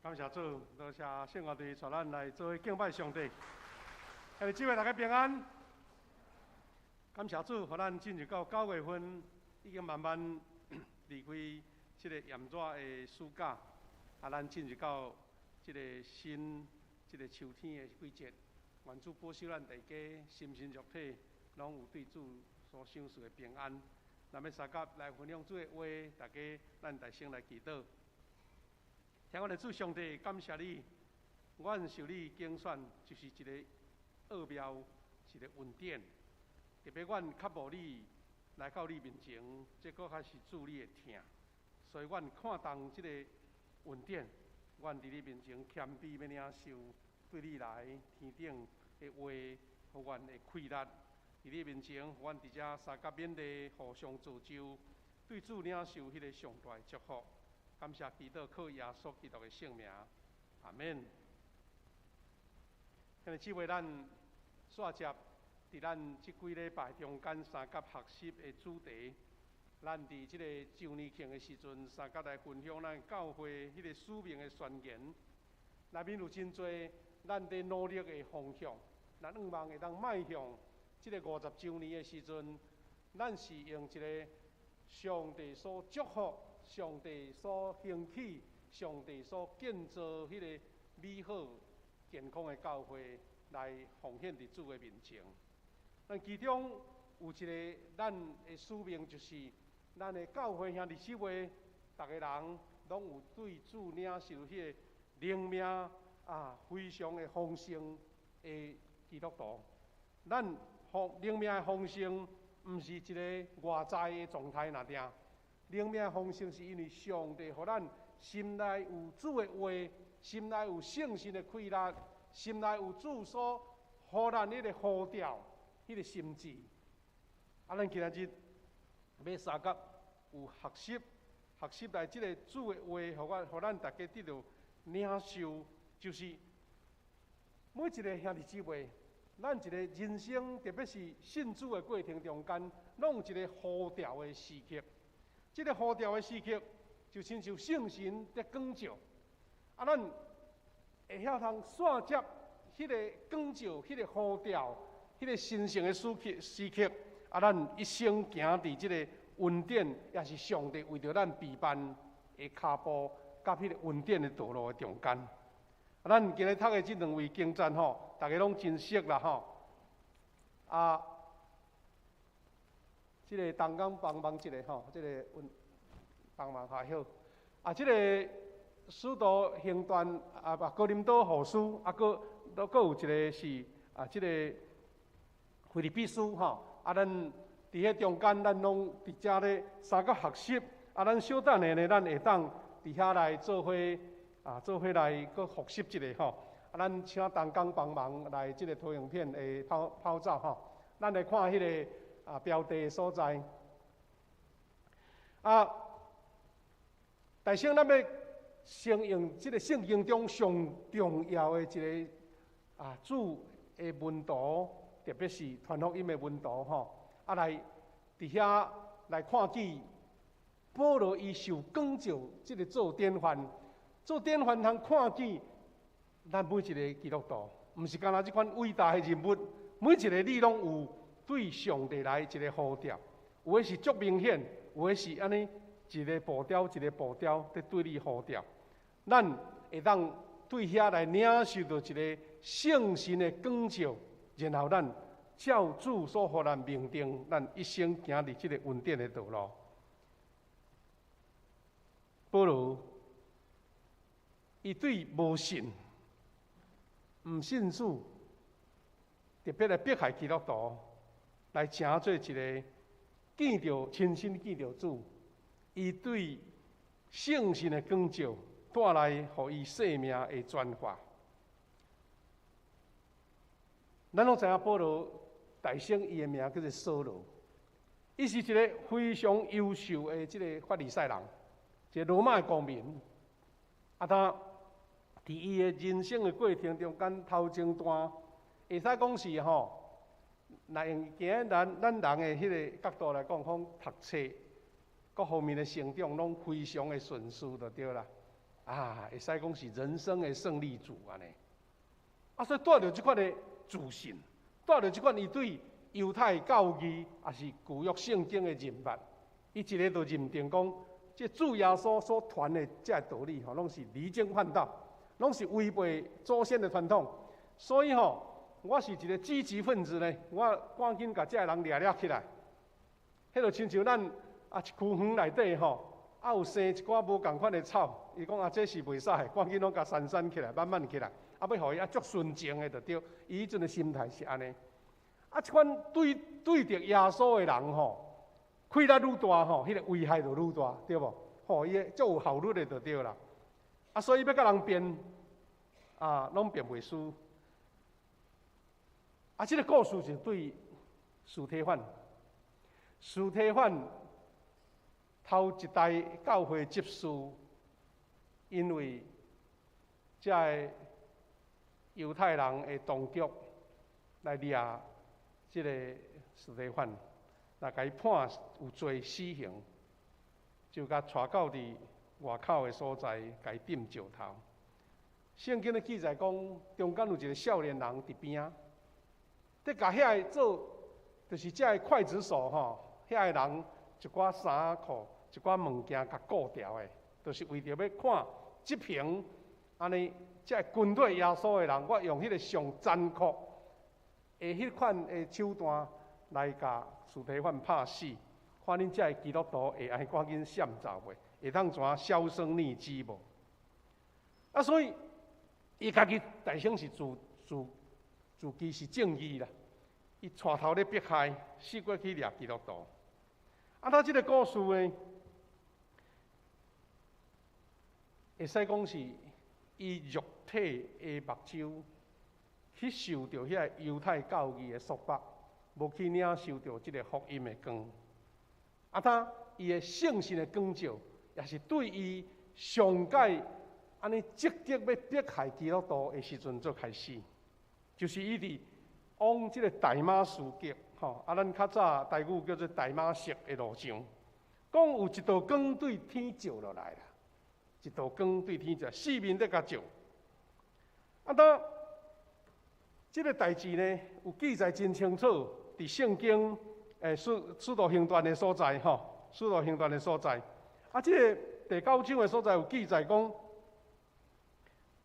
感謝主，多謝聖樂隊帶咱來做伙敬拜上帝。兄弟姊妹大家平安。感謝主，予咱進入到9月份，已經慢慢離開這個炎熱的暑假，啊，咱進入到這個新這個秋天的季節。願主保守咱大家心神肉體，攏有對主所賞賜的平安。咱欲相佮來分享主的話，大家咱大聲來祈禱。天父的主上帝，感謝你，阮受你揀選，就是一個奧妙，一個恩典。特別阮渴慕你來到你面前，這閣較是主你的疼，所以阮看重這個恩典，阮佇你面前謙卑欲領受對你來天頂的話，予阮的氣力。佇你面前，予阮佇遮相佮勉勵，互相造就，對主領受彼個上大的祝福。感謝基督，靠耶穌基督的聖名，阿們。兄弟姊妹，咱煞接佇咱這幾禮拜中間相佮學習的主題，咱佇這個週年慶的時陣，相佮來分享咱教會彼個使命的宣言。內面有真濟咱佇努力的方向，咱向望會當邁向這個50週年的時陣，咱是用一個上帝所祝福、上帝所興起、上帝所建造彼個美好健康的教會來奉獻佇主的面前。咱其中有一個咱的使命，就是咱的教會兄弟姊妹，逐个人攏有對主領受彼個靈命啊，非常的豐盛的基督徒。咱豐靈命的豐盛，毋是一個外在的狀態爾定。靈命豐盛是因為上帝予咱心內有主的話，心內有聖神的氣力，心內有主所予咱彼個呼召，彼個心志。啊，咱今仔日欲相佮有學習，學習來這個主的話，予我，予咱大家得著領受，就是每一個兄弟姊妹，咱一個人生，特別是信主的過程中間，攏有一個呼召的時刻。這個呼召的時刻，就親像聖神佇光照，啊，咱會曉通煞接彼個光照、彼個呼召、彼個神聖的時刻時刻，啊，咱一生行佇這個恩典，也是上帝為著咱備辦的跤步，佮彼個恩典的道路的中間。啊，咱今日讀的這兩位經節吼，大家攏真熟啦吼。啊，這個同工幫忙一下吼，這個阮幫忙較好。啊，這個使徒行傳啊，不，哥林多後書啊，閣閣有一個是啊，這個腓立比書吼。啊，咱佇彼中間，咱攏佇遮咧相佮學習。啊，咱小等下呢，咱會當佇遐來做伙啊，做伙來閣復習一下吼。啊，咱請同工幫忙來這個投影片的拋拋走吼。咱來看彼個啊標題的所在。啊，大先咱欲先用這個聖經中上重要的一個啊主的門徒，特別是傳福音的門徒吼，啊來佇遐來看見保羅伊受光照，這個做典範，做典範通看見咱每一個基督徒，毋是干焦這款偉大的人物，每一個你攏有對上帝來一個呼召，有的是足明顯，有的是按呢一个步調一个步調佇對你呼召，咱會當對遐來領受著一個聖神的光照，然後咱照主所予咱命定，咱一生行佇這個恩典的道路。保羅，伊對無信、毋信主，特別來迫害基督徒，來成做一個見著親身見著主，伊對聖神的光照帶來，予伊生命的轉化。咱攏知影保羅大先伊的名叫做掃羅，伊是一個非常優秀的這個法利賽人，一個羅馬的公民。啊，他佇伊的人生的過程中間，頭前段會使講是吼，若用今仔咱咱人的彼個角度來講，講讀冊各方面的成長攏非常的順遂，就對啦。啊，會使講是人生的勝利組按呢。啊，所以帶著這款的自信，帶著這款伊對猶太教義，抑是舊約聖經的認捌，伊一个就認定講，這主耶穌所傳的這个道理吼，攏是離經叛道，攏是違背祖先的傳統。所以吼，我是一個積極分子呢，我趕緊共這个人掠掠起來。彼就親像咱啊一區園內底吼，啊有生一寡無仝款的草，伊講啊這是袂使的，趕緊攏共刪刪起來，挽挽起來，啊欲予伊啊足純淨的就對。伊彼陣的心態是按呢。啊，這款對對著耶穌的人吼，氣力愈大吼，彼個危害就愈大，對無？吼，伊會足有效率的就對啦。啊，所以欲共人辯，啊，攏辯袂輸。啊，這个故事是對司提反，司提反頭一代教會執事，因為這个猶太人的當局來掠這个司提反，來共伊判有罪死刑，就共帶到佇外口的所在，共伊釘石頭。聖經的記載講，中間有一个少年人佇邊仔。佇共遐个做，就是這个劊子手吼，遐个人一寡衫褲、一寡物件共顧牢的，就是為著欲看執行按呢，這个軍隊耶穌的人，我用彼个上殘酷的彼款的手段來共司提反拍死，看恁這个基督徒會按呢趕緊閃走袂？會當怎銷聲匿跡無？啊，所以伊家己大聲是自自自己是正義啦，伊帶頭咧迫害，四處去掠基督徒。啊，他這个故事呢，會使講是伊肉體的目睭去受著遐个猶太教義的束縛，無去領受著這个福音的光。啊，他伊的聖神的光照，也是對伊上蓋按呢積極欲迫害基督徒的時陣做開始。就是伊佇往這个大馬士革，吼，啊，咱較早台語叫做大馬色的路上，講有一道光對天照落來啦，一道光對天照，四面咧共照。啊，當這个代誌呢，有記載真清楚，佇聖經使使徒行傳的所在，吼，使徒行傳的所在。啊，這个第九章的所在有記載講，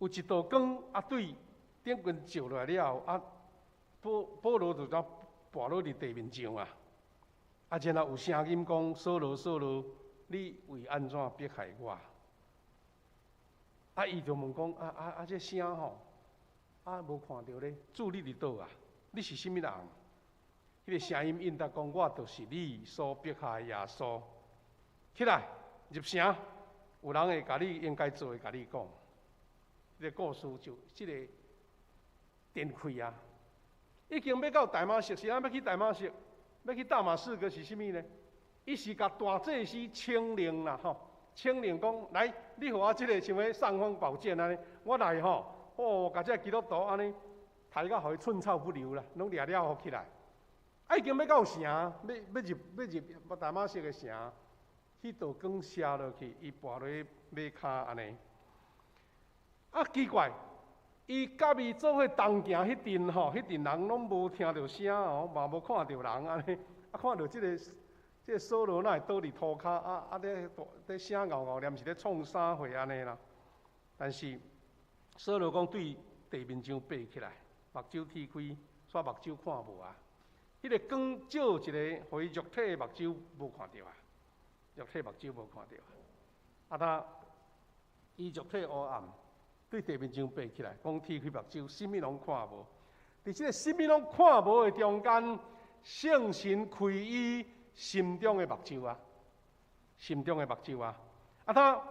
有一道光啊對頂懸照落來了後，啊，保保羅就怎跋落佇地面上啊！啊，然後有聲音講：掃羅，掃羅，你為按怎迫害我？啊，伊就問講：啊啊啊！這聲吼，啊無看著咧，主你佇佗啊？你是啥物人？彼个聲音應答講：我就是你所迫害的耶穌。起來，入城，有人會共你應該做的，共你講。這个故事就這个展開啊！已經欲到大馬色，是按欲去大馬色，欲去大馬士革是啥物呢？伊是共大祭司請令啦，吼，請令講來，你予我這个像欲尚方寶劍按呢，我來吼，哦，共這个基督徒按呢，刣到予伊寸草不留啦，攏掠了予起來。啊，已經欲到城，欲欲入欲入大馬色的城，彼道光射落去，伊跋落去馬跤按呢。啊，奇怪！伊佮伊做伙同行彼陣吼，彼陣人攏無聽著聲哦，嘛無看著人按呢，啊，看著這个這个掃羅哪會倒佇塗跤啊啊咧咧聲𠢕𠢕念是咧創啥貨按呢啦？但是掃羅講對地面上爬起來，目睭鐵開，煞目睭看無啊！彼个光照一個，予伊肉體的目睭無看著啊，肉體目睭無看著啊！啊，他伊肉體烏暗。對地面上爬起來，講鐵開目睭，啥物攏看無。佇這个啥物攏看無的中間，聖神開伊心中的目睭啊，心中的目睭啊。啊，他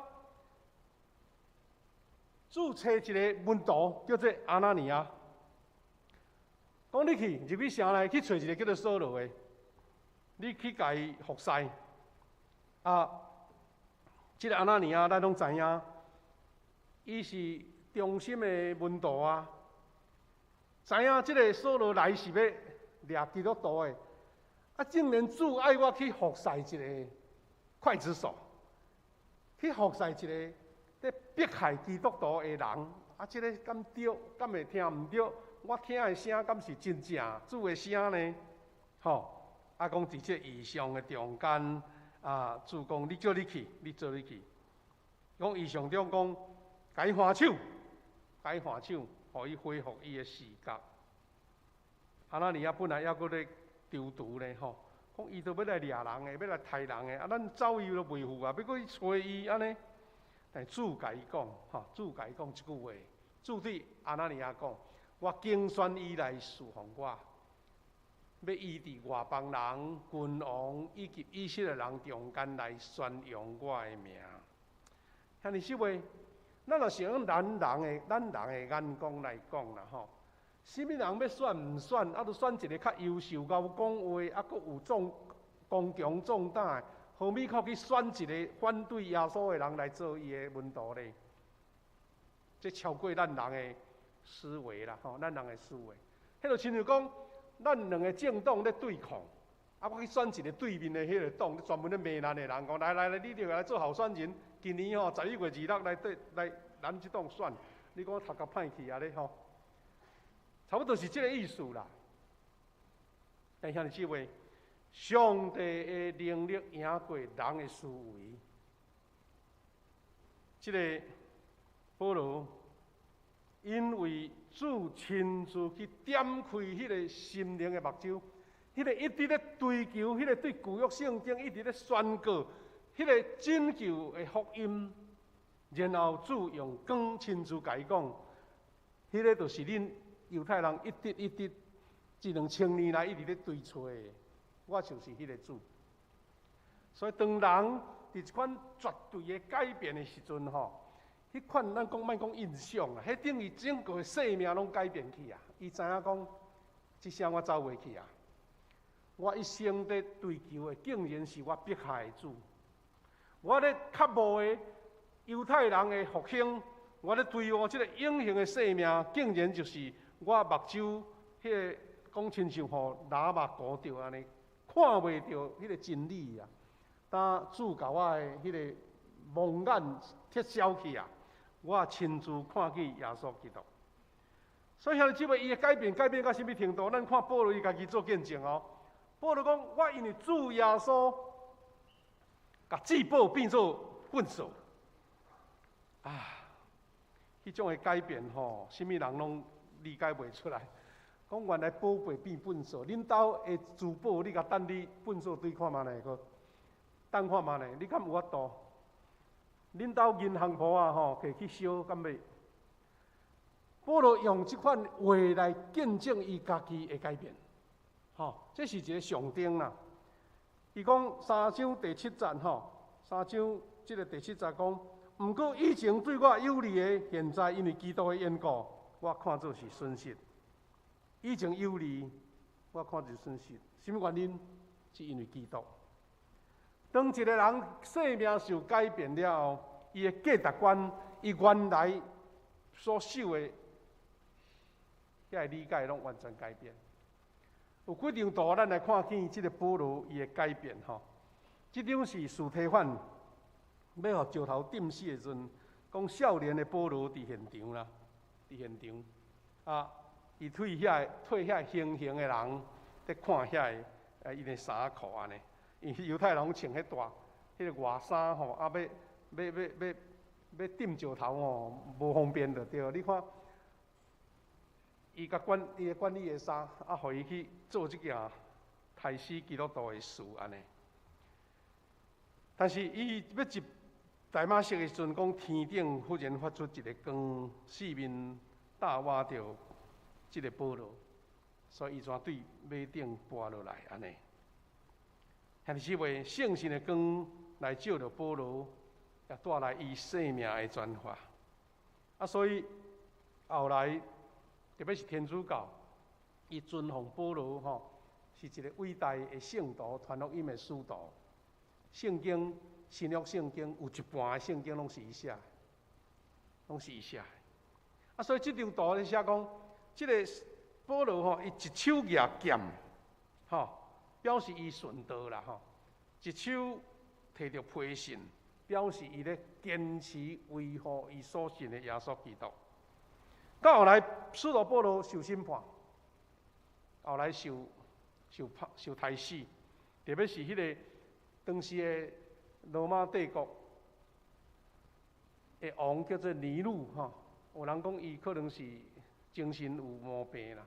主揣一个門徒叫做亞拿尼亞，講你去入去城內去揣一个叫做掃羅的，你去共伊服侍。啊，這个亞拿尼亞咱攏知影，伊是忠心的門徒啊，知影這个掃羅來是欲掠基督徒的，啊，竟然主愛我去服侍一个劊子手，去服侍一个咧迫害基督徒的人，啊，這个敢對？敢會聽毋對？我聽的聲敢是真正主的聲呢？吼！啊，講佇這異象的中間，啊，主講你做你去，你做你去。講異象中講，共伊還手，共伊還手，予伊恢復伊的視覺。亞拿尼亞本來猶閣咧躊躇咧，吼，講伊都欲來掠人的，欲來刣人的，啊，咱走伊都袂赴啊，欲閣去揣伊按呢？但主共伊講，吼，主共伊講這句話，主對亞拿尼亞講，我揀選伊來事奉我，欲伊佇外邦人、君王以及以色列人中間來宣揚我的名。兄弟姊妹，咱若是用咱人的眼光來講啦，吼，啥物人欲選毋選，啊，著選一个較優秀、𠢕講話，啊，閣有壯剛強壯膽的，何物閣去選一个反對耶穌的人來做伊的門徒咧？這超過咱人的思維啦，吼，咱人的思維。彼就親像講，咱兩个政黨咧對抗，啊，我去選一个對面的彼个黨，專門咧罵咱的人，講來來來，你著來做候選人。今年吼11月26來對來咱這黨選，你講頭殼歹去啊咧吼，差不多是這个意思啦。但兄弟姊妹，上帝的能力贏過人的思維。這个保羅因為主親自去點開彼个心靈的目睭，彼个一直咧追求，彼个對舊約聖經一直咧宣告。彼个拯救的福音，然後主用光親自共伊講，彼个就是恁猶太人一直一直這兩千年來一直咧追揣的，我就是彼个主。所以當人佇這款絕對的改變的時陣吼，彼款咱講莫講印象啊，彼等於整個生命攏改變去啊！伊知影講，這聲我走袂去啊！我一生咧追求的，竟然是我迫害的主。我咧渴慕的猶太人的復興，我咧追求這个永恆的生命，竟然就是我目睭彼个講親像予喇目糊著按呢，看袂著彼个真理啊！當主共我的彼个蒙眼撤銷去啊，我親自看見耶穌基督。所以兄弟姊妹，伊的改變改變到啥物程度？咱看保羅伊家己做見證哦。保羅講：我因為主耶穌，共至寶變做糞掃啊！彼種的改變吼，啥物人攏理解袂出來。講原來寶貝變糞掃，恁兜的珠寶，你共擲佇糞掃堆看覓咧？閣擲看覓咧？你敢有法度？恁兜銀行簿仔吼，摕去燒，敢欲？保羅用這款話來見證伊家己的改變，吼，這是一个象徵啦。伊講三章第七節吼，三章這个第七節講，毋過以前對我有利的，現在因為基督的緣故，我看做是損失。以前有利，我看做損失，啥物原因？是因為基督。當一个人生命受改變了後，伊的價值觀，伊原來所受的遐个理解，攏完全改變。有幾張圖，咱來看見這个保羅伊的改變吼。這張是司提反欲予石頭釘死的時陣，講少年的保羅佇現場啦，佇現場啊，伊退遐行刑的人佇看遐个伊的衫褲按呢，因為猶太人攏穿彼大彼个外衫吼，啊，欲釘石頭吼，無方便就對。你看。伊共管伊會管理的衫，啊，予伊去做這件刣死基督徒的事按呢。但是伊欲入大馬色的時陣，講天頂忽然發出一个光，四面罩倚著這个保羅，所以伊怎對馬頂跋落來按呢。兄弟姊妹，聖神的光來照著保羅，也帶來伊生命的轉化。啊，所以後來。特別是天主教，伊尊奉保羅吼，是一个偉大的聖徒，傳福音的使徒。聖經新約聖經有一半的聖經攏是伊寫，攏是伊寫的。啊，所以這張圖咧寫講，這个保羅吼，伊一手舉劍，吼，表示伊殉道啦吼；一手提著批信，表示伊咧堅持維護伊所信的耶穌基督。到後來，使徒保羅受審判，後來受刣死，特別是彼個當時的羅馬帝國的王叫做尼祿吼，有人講伊可能是精神有毛病啦，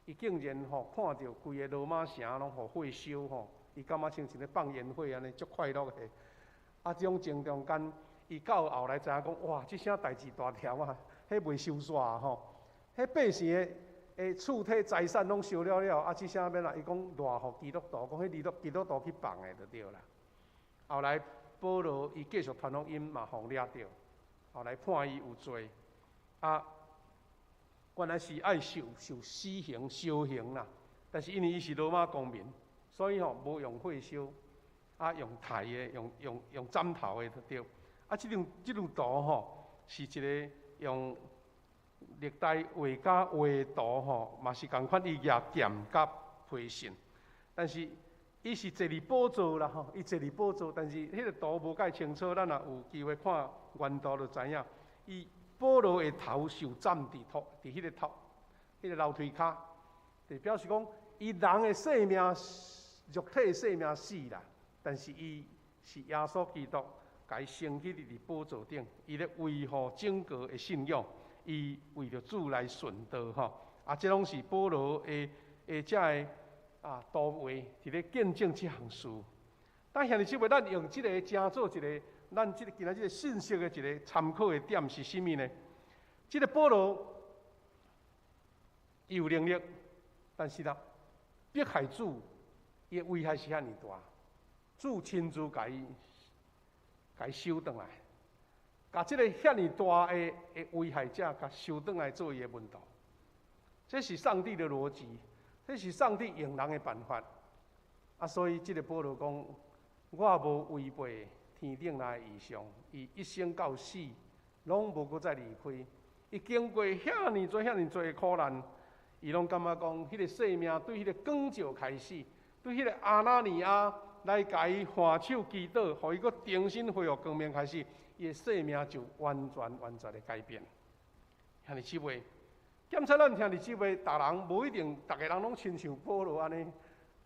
伊竟然吼看著規个羅馬城攏予火燒吼，伊感覺親像咧放煙火按呢，足快樂的。啊，這種情中間，伊到後來知影講，哇，這啥代誌大條啊，彼袂燒煞吼，彼百姓的厝體財產攏燒了了，啊，這啥欲按怎？伊講賴予基督徒，講彼基督徒去放的就對啦。後來保羅伊繼續傳福音嘛，予掠著，後來判伊有罪，啊，原來是愛受死刑燒刑啦，但是因為伊是羅馬公民，所以吼無用火燒。啊，用刣的，用斬頭的就對。啊，這張圖吼，是一个用歷代畫家畫圖吼，嘛是仝款伊舉劍佮披信，但是伊是坐佇寶座啦吼，伊坐佇寶座，但是彼个圖無蓋清楚，咱若有機會看原圖就知影。伊保羅的頭受斬佇土，佇彼個頭，彼個樓梯跤，就表示講，伊人的性命，肉體的性命死啦。但是伊是耶穌基督，共伊升起佇寶座頂，伊咧維護整個的信仰，伊為著主來殉道吼。啊，這攏是保羅的這个圖畫，佇咧見證這項事。但兄弟姊妹，咱用這个成做一个咱這个今仔這个信息的一个參考的點是啥物呢？這个保羅伊有能力，但是啦，迫害主，伊的危害是遐爾大。主親自共伊收轉來，共這個遐爾大的危害者，共收轉來做伊的門徒。這是上帝的邏輯，這是上帝用人的辦法。啊，所以這个保羅講，我無違背天頂來的異象，伊一生到死，攏無閣再離開。伊經過遐爾濟、遐爾濟的苦難，伊攏感覺講，彼个生命對彼个光照開始，對彼个亞拿尼亞來共伊挽手祈禱，予伊閣重新恢復光明開始，伊的生命就完全完全的改變。兄弟姊妹，檢查咱兄弟姊妹，逐人無一定，逐个人攏親像保羅按呢，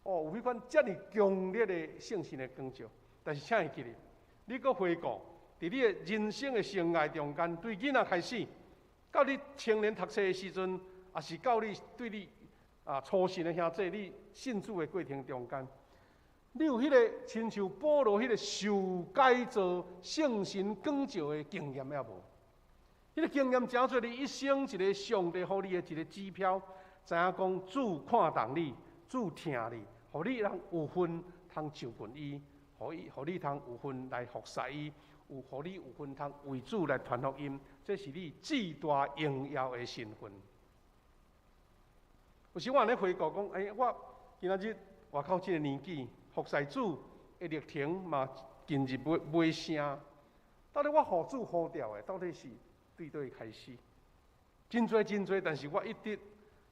哦，有彼款遮爾強烈的聖神的光照。但是請會記得，你閣回顧，佇你的人生的生涯中間，對囡仔開始，到你青年讀冊的時陣，抑是到你對你初信的兄弟，你信主的過程中間，你有彼个親像保羅彼个受改造、聖神光照的經驗猶無？彼个經驗成做你一生一个上帝予你的一个指標，知影講主看重你，主疼你，予你通有份通就近伊，予你通有份來服侍伊，予你有份通為主來傳福音，這是你至大榮耀的身份。有時我按呢回顧講，欸，我今仔日活到這个年紀，服侍主的歷程嘛，近日尾聲。到底我予主呼召的，到底是對佗位開始？真濟真濟，但是我一直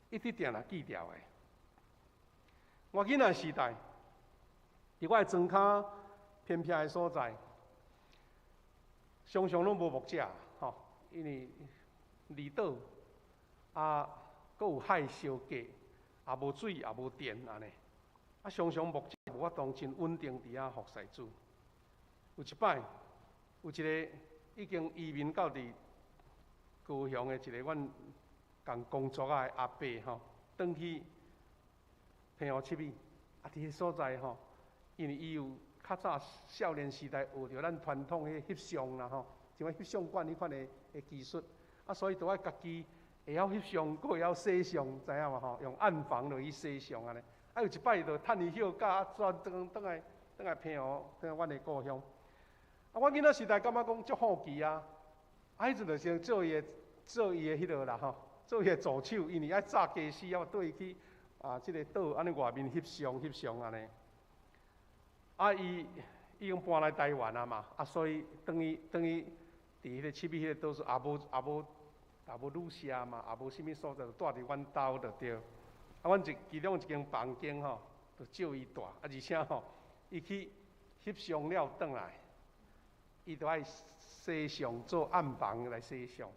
一直定定記牢的。我囡仔時代，佇我的莊跤偏僻的所在，常常攏無牧者，吼，因為離島啊，閣有海相隔，也無水，也無電按呢。啊，常常牧者無法度真穩定佇遐服侍主。有一擺，有一个已經移民到佇高雄的一个阮仝工作的阿伯吼，轉去澎湖七美，啊，佇彼所在吼，因為伊有較早少年時代學著咱傳統彼翕相啦吼，像翕相館彼款的技術，啊，所以都愛家己會曉翕相，閣會曉洗相，知影無吼？用暗房落去洗相按呢。啊，有一擺就趁伊休假，轉轉來澎湖，轉來阮的故鄉。啊，阮囡仔時代感覺講足好奇啊，啊，彼陣就先做伊的彼落啦吼，做伊的助手，因為愛紮家私，啊，綴伊去啊，這个島按呢外面翕相翕相按呢。啊，伊已經搬來台灣啊嘛，啊，所以轉去佇彼个七美彼个島嶼，也無旅社嘛，也無啥物所在，就蹛佇阮兜就對。啊，阮其中一間房間吼，就借伊蹛，啊，而且吼，伊去翕相了轉來，伊就愛洗相做暗房來洗相，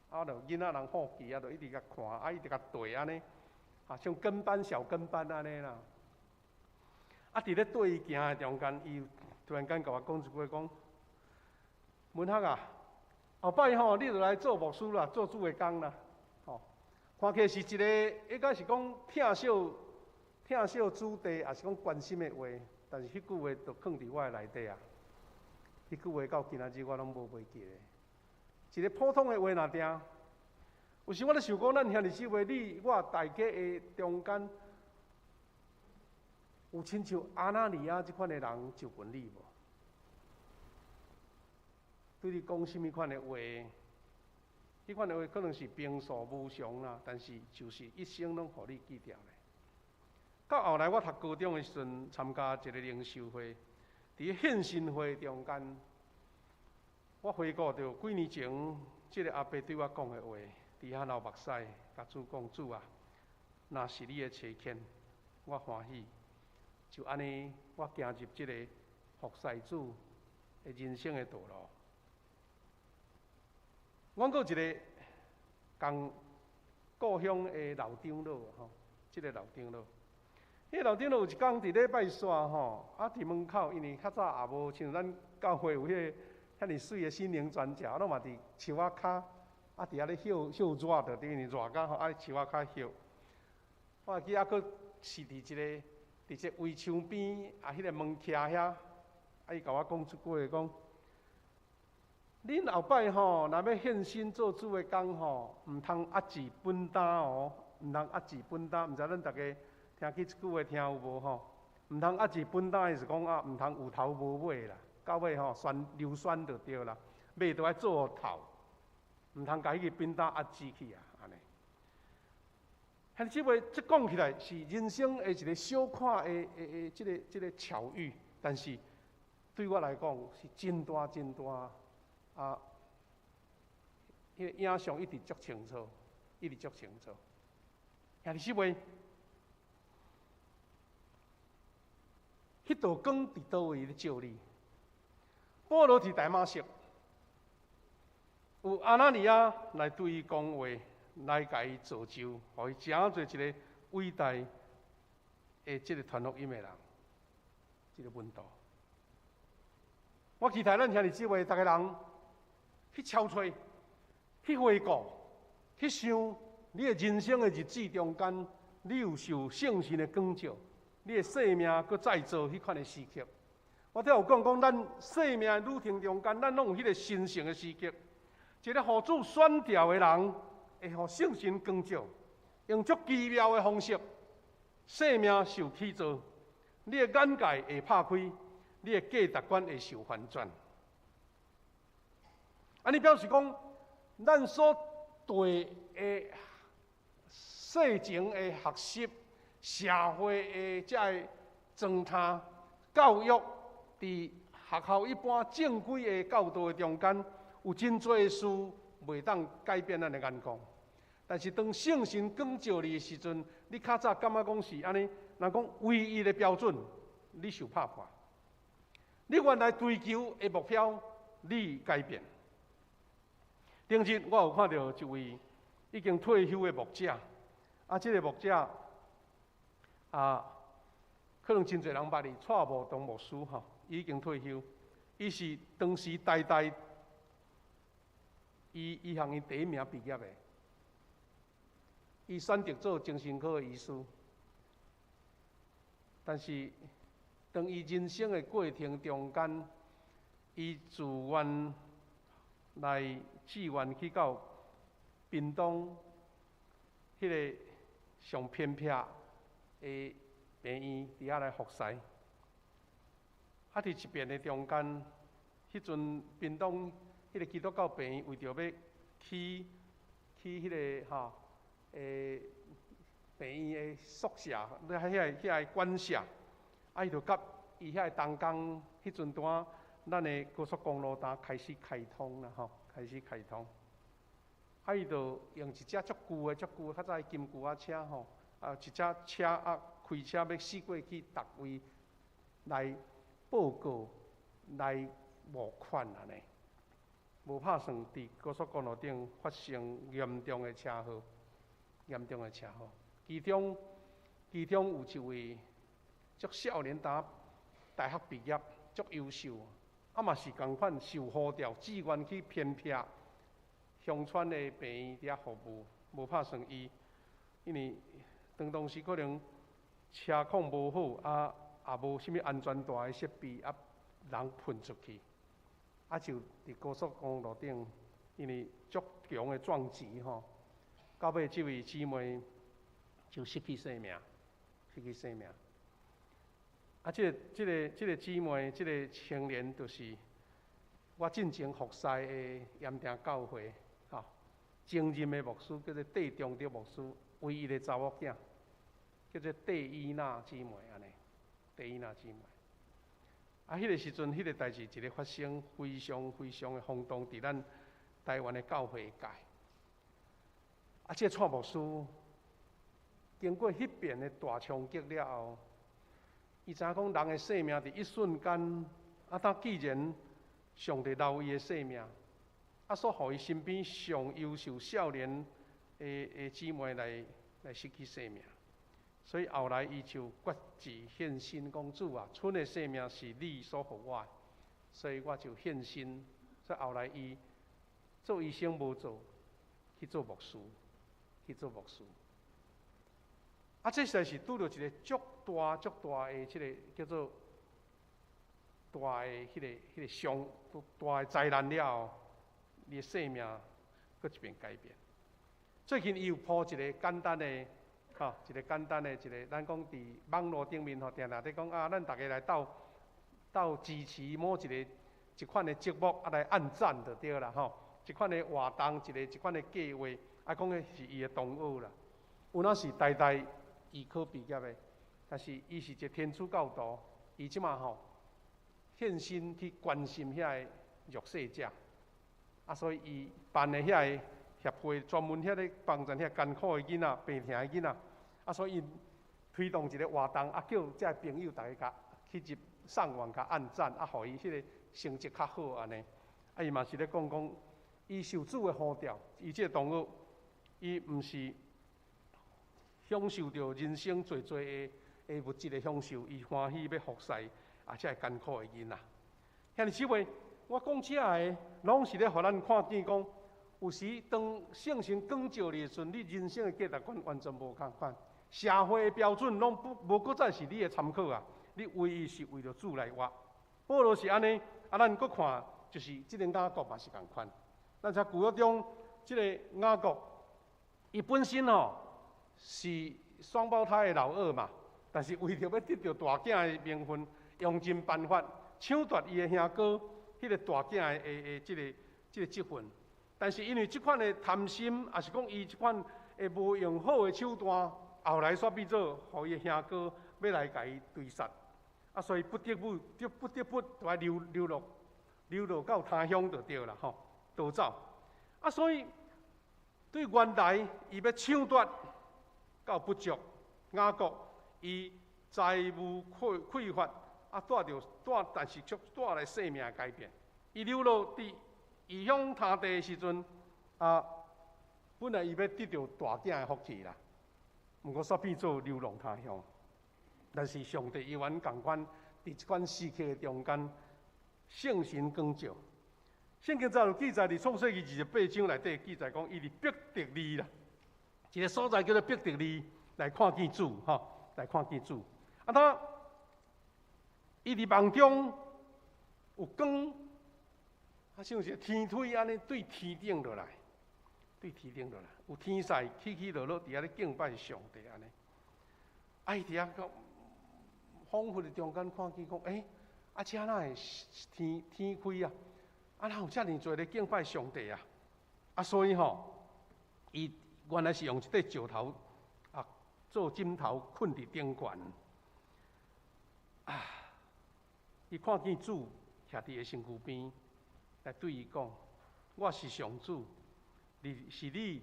啊，就囡仔人好奇啊，就一直共看，啊，一直共對按呢，啊，像跟班小跟班按呢啦。啊，佇咧綴伊行的中間，伊突然間共我講一句話，講：文學啊，後擺吼，你就來做牧師啦，做主的工啦，吼。看起來是一個，應該是講疼惜疼惜子弟，抑是講關心的話，但是彼句話就囥佇我的內底啊。彼句話到今仔日我攏無袂記咧。一個普通的話若定，有時我咧想講，咱兄弟姊妹，你我大家的中間，有親像亞拿尼亞這款的人就近你無？對你講啥物款的話？彼款的話可能是平素無常啦，但是就是一生攏予你記著咧。到後來我讀高中的時陣，參加一個靈修會，佇獻身會中間，我回顧著幾年前，這個阿伯對我講的話，佇遐流目屎，共主講，主啊，若是你的差遣，我歡喜。就按呢，我行入這個服侍主的人生的道路。阮閣有一個仝故鄉的老長老吼，這個老長老，彼個老長老有一工佇禮拜三吼，啊佇門口，因為較早也無像咱教會有彼個遐爾媠的心靈轉折，攏嘛佇樹仔跤，啊佇遐咧歇歇熱，就等於熱甲吼，啊樹仔跤歇。我會記猶閣是佇一個佇這圍牆邊啊，彼個門徛遐，啊伊共我講一句話講。恁後擺吼，若欲獻身做主的工吼，毋通壓制本擔哦，毋通壓制本擔。毋知恁逐家聽起這句話聽有無吼？毋通壓制本擔，意思講啊，毋通有頭無尾啦，到尾吼旋溜旋就對啦，尾都愛做予透，毋通共彼个扁擔壓制去啊，按呢。兄弟姊妹，這講起來是人生的一個小可的的的這个這个巧遇，但是對我來講是真大真大啊！彼个影像一直足清楚，一直足清楚。兄弟姊妹，彼道光佇佗位咧照你？保羅佇大馬色，有亞拿尼亞來對伊講話，來共伊造就，予伊成做一个偉大的這个傳福音的人，這个門徒。我期待咱兄弟姊妹，逐个人去敲揣、去回顧、去想，你的人生的日子中間，你有受聖神的光照，你的生命閣再造彼款的時刻。我拄有講講，咱生命的旅程中間，咱攏有彼个神聖的時刻。一个予主選召的人，會予聖神光照，用足奇妙的方式，生命受起造，你的眼界會拍開，你的價值觀會受翻轉。按呢表示講，咱所對的世情的學習、社會的這个狀態、教育，佇學校一般正規的教導的中間，有真濟事袂當改變咱的眼光。但是當聖神光照你的時陣，你較早感覺講是按呢，人講唯一的標準，你受拍破。你原來追求的目標，你改變。頂日我有看著一位已經退休的牧者，啊，這个牧者啊，可能真濟人捌伊，蔡無東牧師吼，伊已經退休，伊是當時台大醫醫學院第一名畢業的，伊選擇做精神科的醫師，但是當伊人生的過程中間，伊自願來志願去到屏東彼个上偏僻的病院，佇遐來服侍。啊，佇一遍的中間，彼陣屏東彼个基督教病院為著欲起起彼个吼，病院的宿舍，遐个遐个館舍，啊，伊就佮伊遐个同工，彼陣拄仔咱的高速公路呾開始開通啦吼，開始開通。啊，伊就用一隻足舊的、足舊的較早的金龜仔車吼，啊，一隻車啊，開車欲駛過去，逐位來報告，來無款按呢，無拍算佇高速公路頂發生嚴重的車禍，嚴重的車禍。其中有一位足少年當大學畢業，足優秀，啊嘛是仝款受呼召，志願去偏僻鄉村的病院佇遐服務，無拍算伊，因為當時可能車況無好，啊也無啥物安全帶的設備，啊人噴出去，啊就佇高速公路頂，因為足強的撞擊吼，到尾這位姊妹就失去性命，失去性命。啊，這個姊妹，這個青年，就是我進前服侍的鹽埕教會，吼，前任的牧師叫做戴中德牧師，唯一的查某囝，叫做戴伊娜姊妹按呢，戴伊娜姊妹。啊，彼個時陣，彼個代誌一个發生非常非常的轟動，佇咱台灣的教會界。啊，這個蔡牧師經過彼遍的大衝擊了後，伊知影講人的生命佇一瞬間，啊，當既然上帝留伊的生命，啊，煞予伊身邊上優秀少年的姊妹來失去生命，所以後來伊就決志獻身講主啊，賰的生命是你所予我的，所以我就獻身。所以後來伊做醫生無做，去做牧師，去做牧師。啊，這實在是拄著一個足大足大的這个叫做大的彼個傷，大的災難了後，你的生命閣一遍改變。最近伊有鋪一个簡單的，吼，一个簡單的一个，咱講佇網路頂面吼，定定咧講啊，咱逐家來鬥鬥支持某一个一款的節目，啊來按讚就對啦吼。一款的活動，一個一款的計劃，啊講的是伊的同學啦。有哪是台大醫科畢業的，但是伊是一个天主教徒，伊這馬吼獻身去關心遐个弱勢者，啊，所以伊辦的遐个協會專門遐咧幫助遐艱苦的囡仔、病疼的囡仔，啊，所以𪜶推動一个活動，啊，叫遮个朋友逐家共去入上網共按讚，啊，予伊彼個成績較好按呢。啊，伊嘛是咧講講，伊受主的呼召，伊這个同學，伊毋是享受著人生濟濟的物質的享受，伊歡喜欲服侍啊，遮个艱苦的囡仔。兄弟姊妹，我講這个，攏是咧予咱看見講，有時當聖神光照你的時陣，你人生的價值觀完全無仝款，社會的標準攏不無閣再是你的參考啊！你唯一是為著主來活。保羅是按呢，啊，咱閣看，就是這个雅各嘛是仝款。咱在舊約中，這个雅各，伊本身吼是雙胞胎的老二嘛，但是為著欲得著大囝的名分，用盡辦法搶奪伊的兄哥彼个大囝的這個職分。但是因為這款的貪心，抑是講伊這款的無用好的手段，後來煞變做予伊的兄哥欲來共伊追殺，啊，所以不得不就不得不來流落到他鄉就對啦吼，逃走。啊，所以對原來伊欲搶奪到不足，雅各伊財物匱乏，啊，帶著帶，但是卻帶來生命改變。伊流落佇異鄉他地的時陣，啊，本來伊欲得著大囝的福氣啦，毋過煞變做流浪他鄉。但是上帝猶原仝款，佇這款時刻的中間，聖神光照。聖經早有記載，佇創世記28章內底記載講，伊佇伯特利啦，一个所在叫做伯特利，來看見主，吼，來看見主。啊，他伊佇夢中有光，啊，像是天梯按呢對天頂落來，對天頂落來，有天使起起落落佇遐咧敬拜上帝按呢。啊，伊佇遐講，恍惚的中間看見講，欸，啊，這哪會天開啊？啊，哪有遮爾濟咧敬拜上帝啊？啊，所以吼，伊原來是用一塊石頭啊做枕頭，睏佇頂懸。啊，伊看見主徛佇伊的身軀邊，來對伊講：我是上主，你是你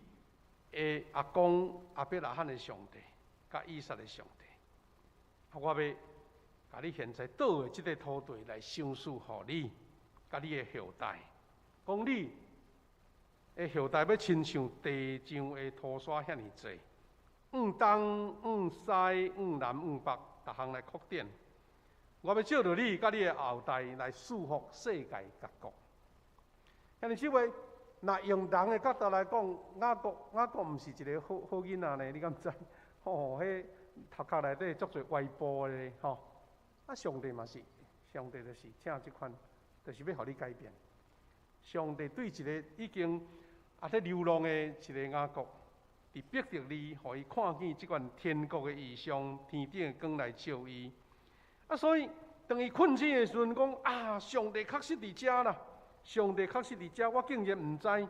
的阿公亞伯拉罕的上帝，佮以撒的上帝。啊，我欲共你現在倒的這个土地來賞賜予你。佮你的後代，講你的後代欲親像地上的塗沙遐爾濟，往東、往西、往南、往北，逐項來擴展。我欲藉著你佮你的後代來賜福世界各國。兄弟姊妹，若用人的角度來講，雅各雅各毋是一个好好囡仔呢？你敢知？吼，彼頭殼內底足濟歪步的吼。啊，上帝嘛是，上帝就是請這款，就是欲予你改變。上帝對一个已經啊咧流浪的一个雅各，佇伯特利，予伊看見這款天國的異象，天頂的光來照伊。啊，所以當伊困醒的時陣，講啊，上帝確實佇遮啦！上帝確實佇遮，我竟然毋知。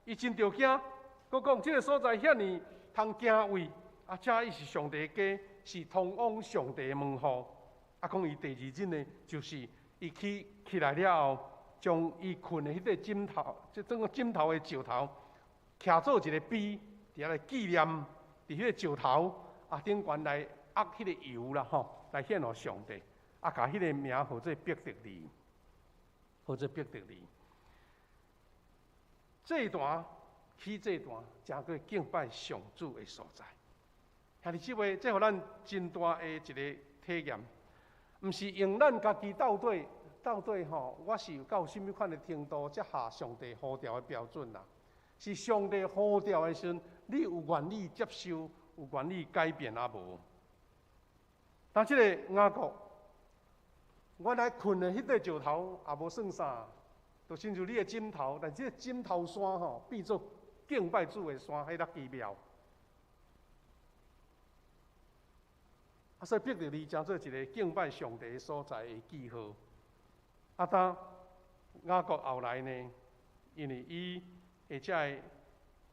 伊真著驚，閣講這个所在遐爾通敬畏，啊，遮伊是上帝的家，是通往上帝的門戶。啊，講伊第二日呢，就是伊起起來了後，將伊睏的彼個枕頭，這整個枕頭的石頭，徛做一個碑，佇遐來紀念，佇彼個石頭啊頂懸來壓彼個油啦吼，來獻予上帝，啊，共彼个名號做伯特利，號做伯特利。祭壇起祭壇，成做敬拜上主的所在。兄弟姊妹，這予咱真大的一个體驗，毋是用咱家己到底到底吼，我是有到啥物款的程度，才合上帝呼召的標準啦？是上帝呼召的時陣，你有願意接受，有願意改變抑無？當這个雅各，原來睏的彼塊石頭也無算啥，就親像你的枕頭，但這个枕頭山吼變做敬拜主的山，彼較奇妙。啊，所以伯特利成做一个敬拜上帝的所在的記號。啊，當雅各後來呢，因為伊的這个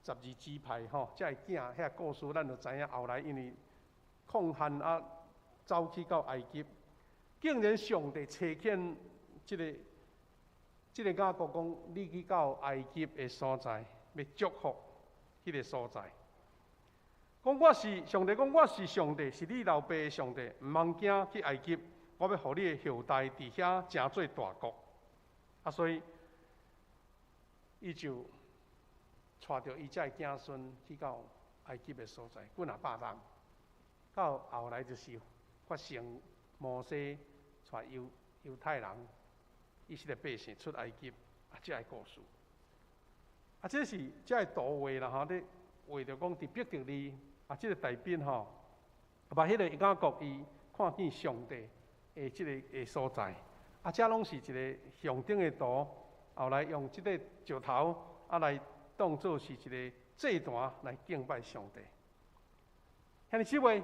十二支派吼，這个囝遐故事，咱就知影。後來因為曠旱啊，走去到埃及，竟然上帝差遣這个雅各講，你去到埃及的所在，欲祝福彼个所在。講我是上帝，講我是上帝，是你老爸的上帝，毋通驚去埃及，我欲予你的後代佇遐成做大國。啊，所以伊就帶著伊這个子孫去到埃及的所在，幾若百人。到後來就是發生摩西帶猶猶太人、以色列百姓出埃及啊，這个故事。啊，這是這个圖畫啦，吼，咧畫著講佇伯特利啊，這個大衛吼，把彼個雅各伊看見上帝的這个的所在，啊，這攏是一个象徵的圖。後來用這个石頭啊來當做是一个祭壇來敬拜上帝。兄弟姊妹，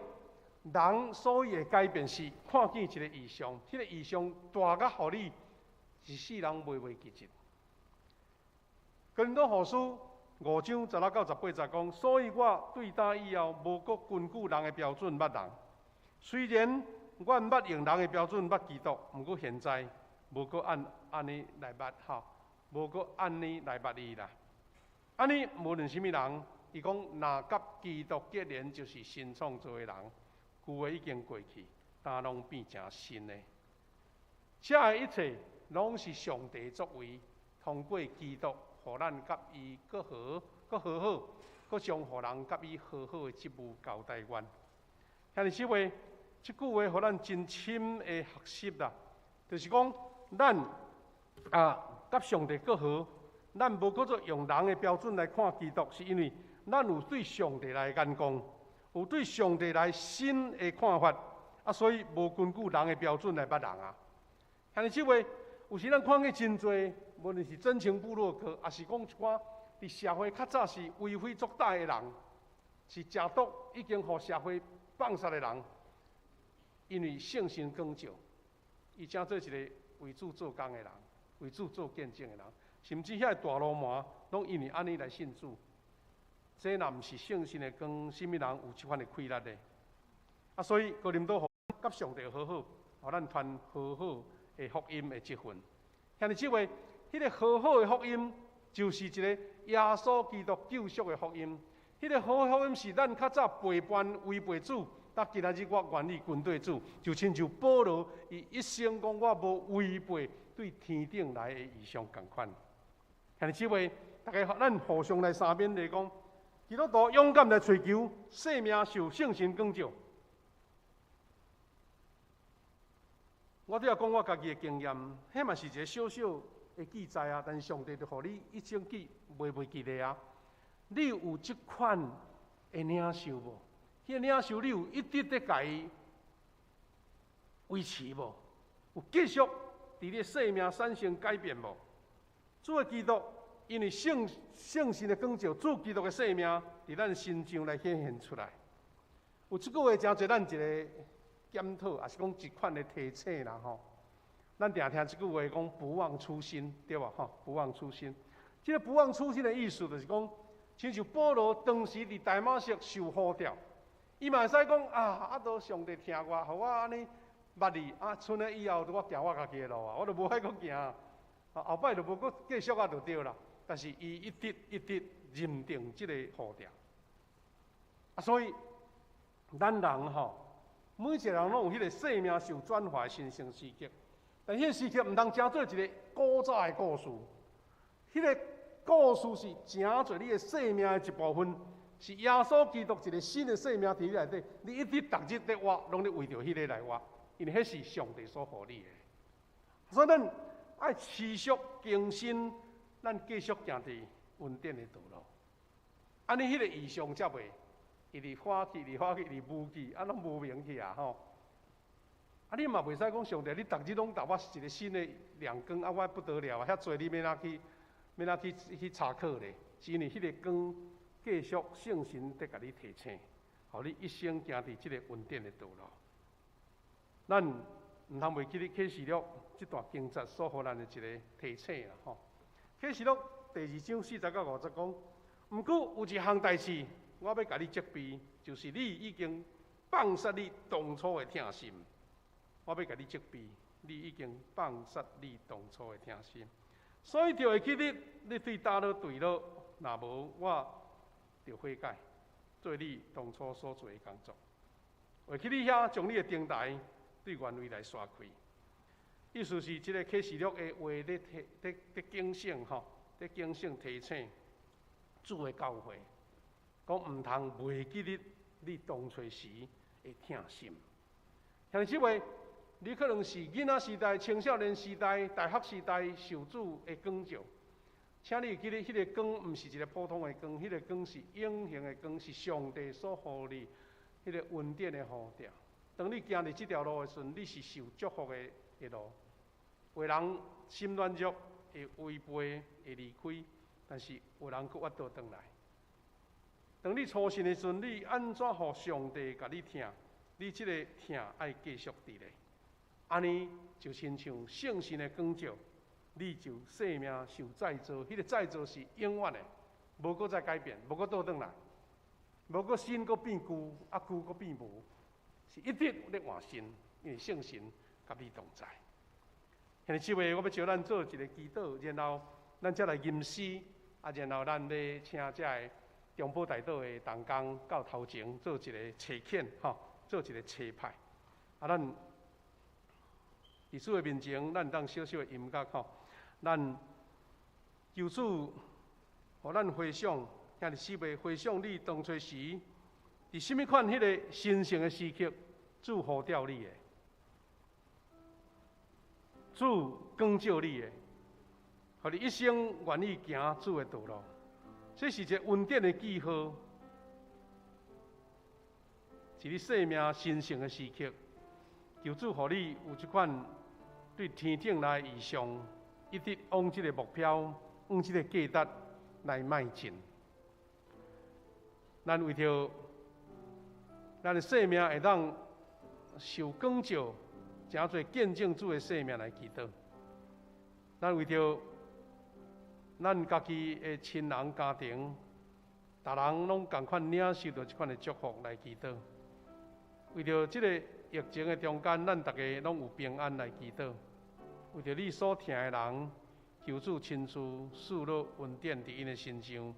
人所以會改變是看見一个異象，彼个異象大甲予你一世人袂袂記得。哥林多後書5章16到18節講，所以我對今以後無閣根據人的標準捌人。雖然阮捌用人的標準捌基督，毋過現在無閣按按呢來捌吼，無閣按呢來捌伊啦。按呢無論啥物人，伊講若佮基督結連，就是新創造的人，舊的已經過去，今攏變成新的。這的一切攏是上帝作為，通過基督，予咱佮伊閣和閣和好，閣將予人佮伊和好的職務交代阮。兄弟姊妹，這句話予咱真深的學習啦，就是講咱啊，佮上帝閣和，咱無閣做用人的標準來看基督，是因為咱有對上帝來眼光，有對上帝來新的看法，啊，所以無根據人的標準來捌人啊。兄弟姊妹，有時咱看見真濟，無論是真情部落客，抑是講一寡佇社會較早是為非作歹的人，是食毒已經予社會放殺的人，因為聖神光照，伊成做一个為主做工的人，為主做見證的人，甚至遐个大流氓，攏因為按呢來信主。這若毋是聖神的光，啥物人有這款的氣力呢？啊，所以哥林多後佮上帝和好，予咱傳和好的福音的這份。兄弟姊妹，彼个和好的福音，就是一個耶穌基督救贖的福音。彼个和好福音是咱較早背叛違背主，但今仔日我願意跟對主，就親像保羅，伊一生講我無違背對天頂來的異象仝款。兄弟姊妹，大家咱互相來相勉來講，基督徒勇敢來揣求，生命受聖神光照。我拄仔講我家己的經驗，彼嘛是一個小小的記載啊，但是上帝就予你一生記袂袂記得啊。你有這款的領受無？彼個領受你有一直佇共伊維持無？有繼續佇你生命產生改變無？主的基督因為聖聖神的光照，主基督的生命佇咱身上來顯現出來。有這句話誠濟咱一個檢討，抑是講一款的提醒啦吼。咱定聽這句話講不忘初心，對無吼？不忘初心，這個不忘初心的意思就是講，親像保羅當時佇大馬色受呼召，伊嘛會使講啊，啊都上帝疼我，予我按呢捌你啊，賰呢以後我行我家己的路啊，我就無愛閣行，後擺就無閣繼續啊，就對啦。但是伊一直一直認定這個呼召，啊，所以咱人吼，每一個人攏有彼個生命受轉化的神聖時刻，但彼個時刻毋通成做一個古早的故事，彼個故事是成做你的生命的一部分，是耶穌基督一個新的生命佇你內底，你一直逐日佇活，攏咧為著彼個來活，因為彼是上帝所予你的。所以咱愛持續更新，咱繼續行佇恩典的道路。按呢，彼個異象才袂一直發去，一直發去，一直無去，啊，攏無明去啊吼！啊，你嘛袂使講上帝，你逐日攏予我一個新的亮光，啊，我不得了啊！遐濟你欲按怎去，欲按怎去去查考咧？是因為彼個光繼續聖神佇共你提醒，予你一生行佇這個恩典的道路。咱毋通袂記得啟示錄這段經節所予咱的一個提醒啦吼。啟示錄第二章四節到五節講，毋過有一項代誌，我欲共你責備，就是你已經放殺你當初的疼心。我欲共你責備，你已經放殺你當初的疼心。所以著會記得你對佗落墜落，若無我著悔改，做你當初所做的工作。會去你遐將你的燈台對原位來徙開。意思是這個啟示錄的話咧提咧咧警醒吼，咧警醒提醒主的教會，講毋通袂記得你當初時的疼心。兄弟姊妹，你可能是囡仔時代、青少年時代、大學時代受主的光照，請你記得，彼個光毋是一個普通的光，彼個光是永恆的光，是上帝所予你彼個恩典的呼召。當你行佇這條路的時陣，你是受祝福的的路。有的人心軟弱，會違背，會離開，但是有人閣倚倒轉來。當你初信的時陣，你按怎予上帝共你疼？你這個疼愛繼續佇咧，按呢就親像聖神的光照，你就生命受再造，彼個再造是永遠的，無閣再改變，無閣倒轉來，無閣新閣變舊，啊舊閣變無，是一直咧換新，因為聖神佮你同在。兄弟姊妹，我欲招咱做一個祈禱，然後咱才來吟詩，啊，然後咱欲請遮个中保代禱的同工到頭前做一個差遣，吼，做一個差派。啊，咱佇主的面前，咱當小小的音樂，吼，咱求主，予咱回想，兄弟姊妹回想你當初時，佇啥物款彼个神聖的時刻，主呼召你的。主光照你的，予你一生願意行主的道路。這是一個恩典的記號，是你生命神聖的時刻。求主予你有這款對天頂來的異象，一直往這個目標、往這個價值來邁進。咱為著咱的生命會當受光照，成做見證主的生命來祈禱。咱為著咱家己的親人、家庭，逐人攏仝款領受著這款的祝福來祈禱。為著這個疫情的中間，咱逐家攏有平安來祈禱。為著你所疼的人，求主親自賜落恩典佇𪜶的身上，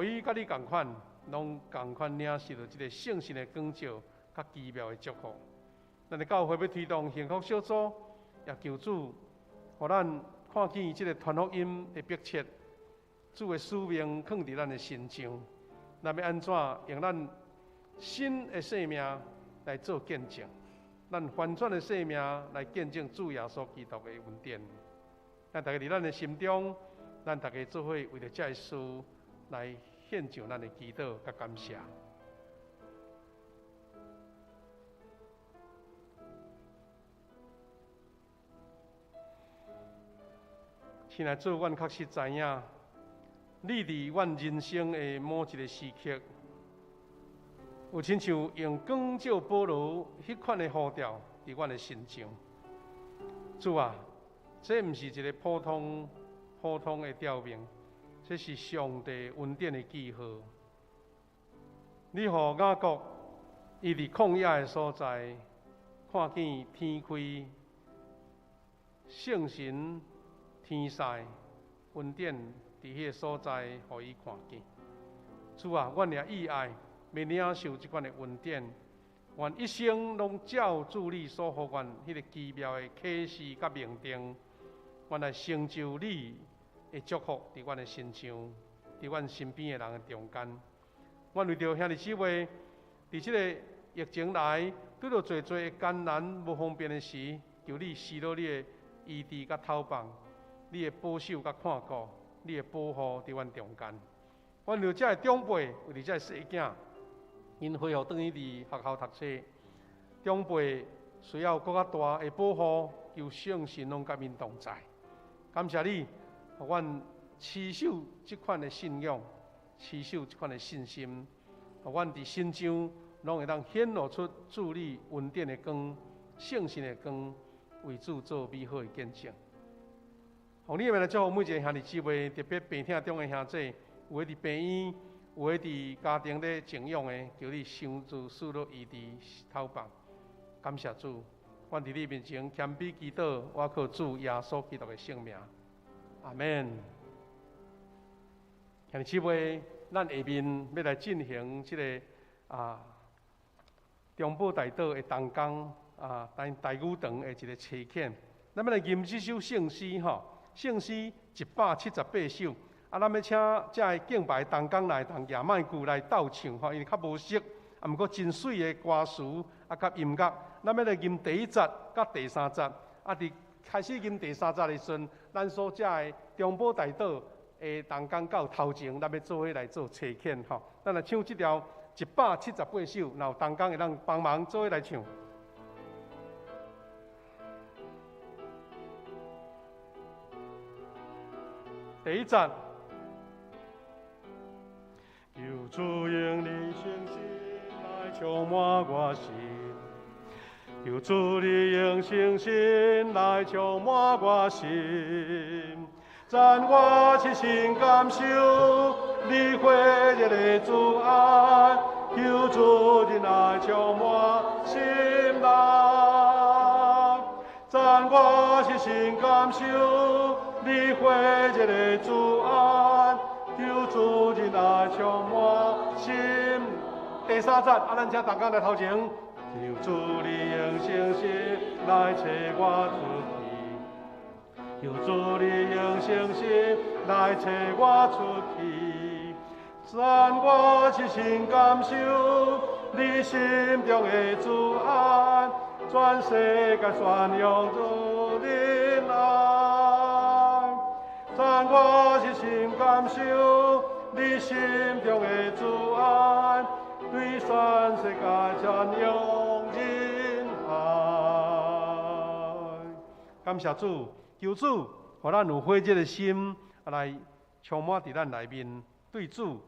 予伊佮你仝款，攏仝款領受著這個聖神的光照，佮奇妙的祝福。咱的教會欲推動幸福小組，也求主予咱看見這个傳福音的迫切，主的使命囥佇咱的身上，咱欲按怎用咱新的生命來做見證，咱翻轉的生命來見證主耶穌基督的恩典。咱逐家佇咱的心中，咱逐家做伙為著這个事來獻上咱的祈禱佮感謝。親愛主，阮確實知影，你佇阮人生的某一个時刻，有親像用光照保羅彼款的呼召佇阮的身上。主啊，這毋是一个普通普通的召命，這是上帝恩典的記號。你予雅各伊佇曠野的所在，看見天開，聖神、天使恩典佇彼个所在，予伊看見。主啊，阮也意愛欲領受這款的恩典，願一生攏照主你所予阮彼个奇妙的啟示佮命定，阮來成就你的祝福佇阮的身上，佇阮身邊的人的中間。阮為著兄弟姊妹，佇這个疫情來拄著濟濟的艱難無方便的時，求你施落你的醫治佮透放，你的保守佮看顧，你的保護佇阮中間。阮為著這个長輩，為著這个細囝，𪜶恢復轉去佇學校讀冊，長輩需要閣較大的保護，求聖神攏佮𪜶同在。感謝你，予阮持守這款的信仰，持守這款的信心，予阮佇身上攏會當顯露出主你恩典的光、聖神的光，為主做美好的見證。奉你的名來祝福每一个兄弟姊妹，特別病痛中的兄弟，有的佇病院，有的佇家庭咧靜養的，求你相助賜予醫治透放。感謝主，阮佇你面前謙卑祈禱，我靠主耶穌基督的聖名，阿們。兄弟姊妹，咱下面欲來進行這个中保代禱的同工台台語堂的一个差遣。咱欲來吟這首聖詩吼，聖詩178首。咱欲請遮个敬拜同工來同舉麥克來鬥唱吼，因為較無熟，毋過真媠的歌詞佮音樂。咱欲來吟第一節佮第三節。佇開始吟第三節的時陣，咱所遮个中保代禱的同工到頭前，咱欲做伙來做差遣吼。咱來唱這條178首，若有同工會當幫忙做伙來唱。第一節。求主用你聖心來充滿我心，求主你用聖心來充滿我心，讚我切身感受你火熱的慈愛，求主你來充滿心內，讚我切身感受你火熱的慈愛。求主仁愛充滿心。第三節，咱請大家來頭前。求主你用聖心來找我出去，求主你用聖心來找我出去，讚我切身感受你心中的慈愛，全世界宣揚主仁愛。讚我切身感受你心中的慈愛，對全世界傳揚仁愛。感謝主，求主，予咱有火熱的心來充滿佇咱內面，對主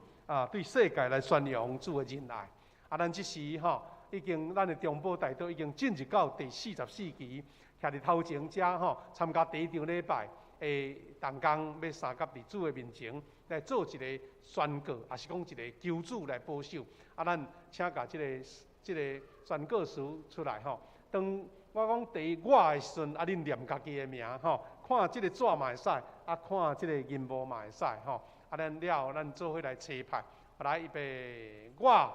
對世界來宣揚主的仁愛。咱這時吼，已經咱的中保代禱已經進入到第44期，徛佇頭前遮吼，參加第一場禮拜的同工，欲相佮佇主的面前來做一个宣告，也是講一个求主來保守。咱請共這个宣告詞出來吼。當我講第一我的時陣，恁念家己的名吼，看這个紙嘛會使，看這个銀幕嘛會使吼。咱了後，咱做伙來齊拍，來預備，我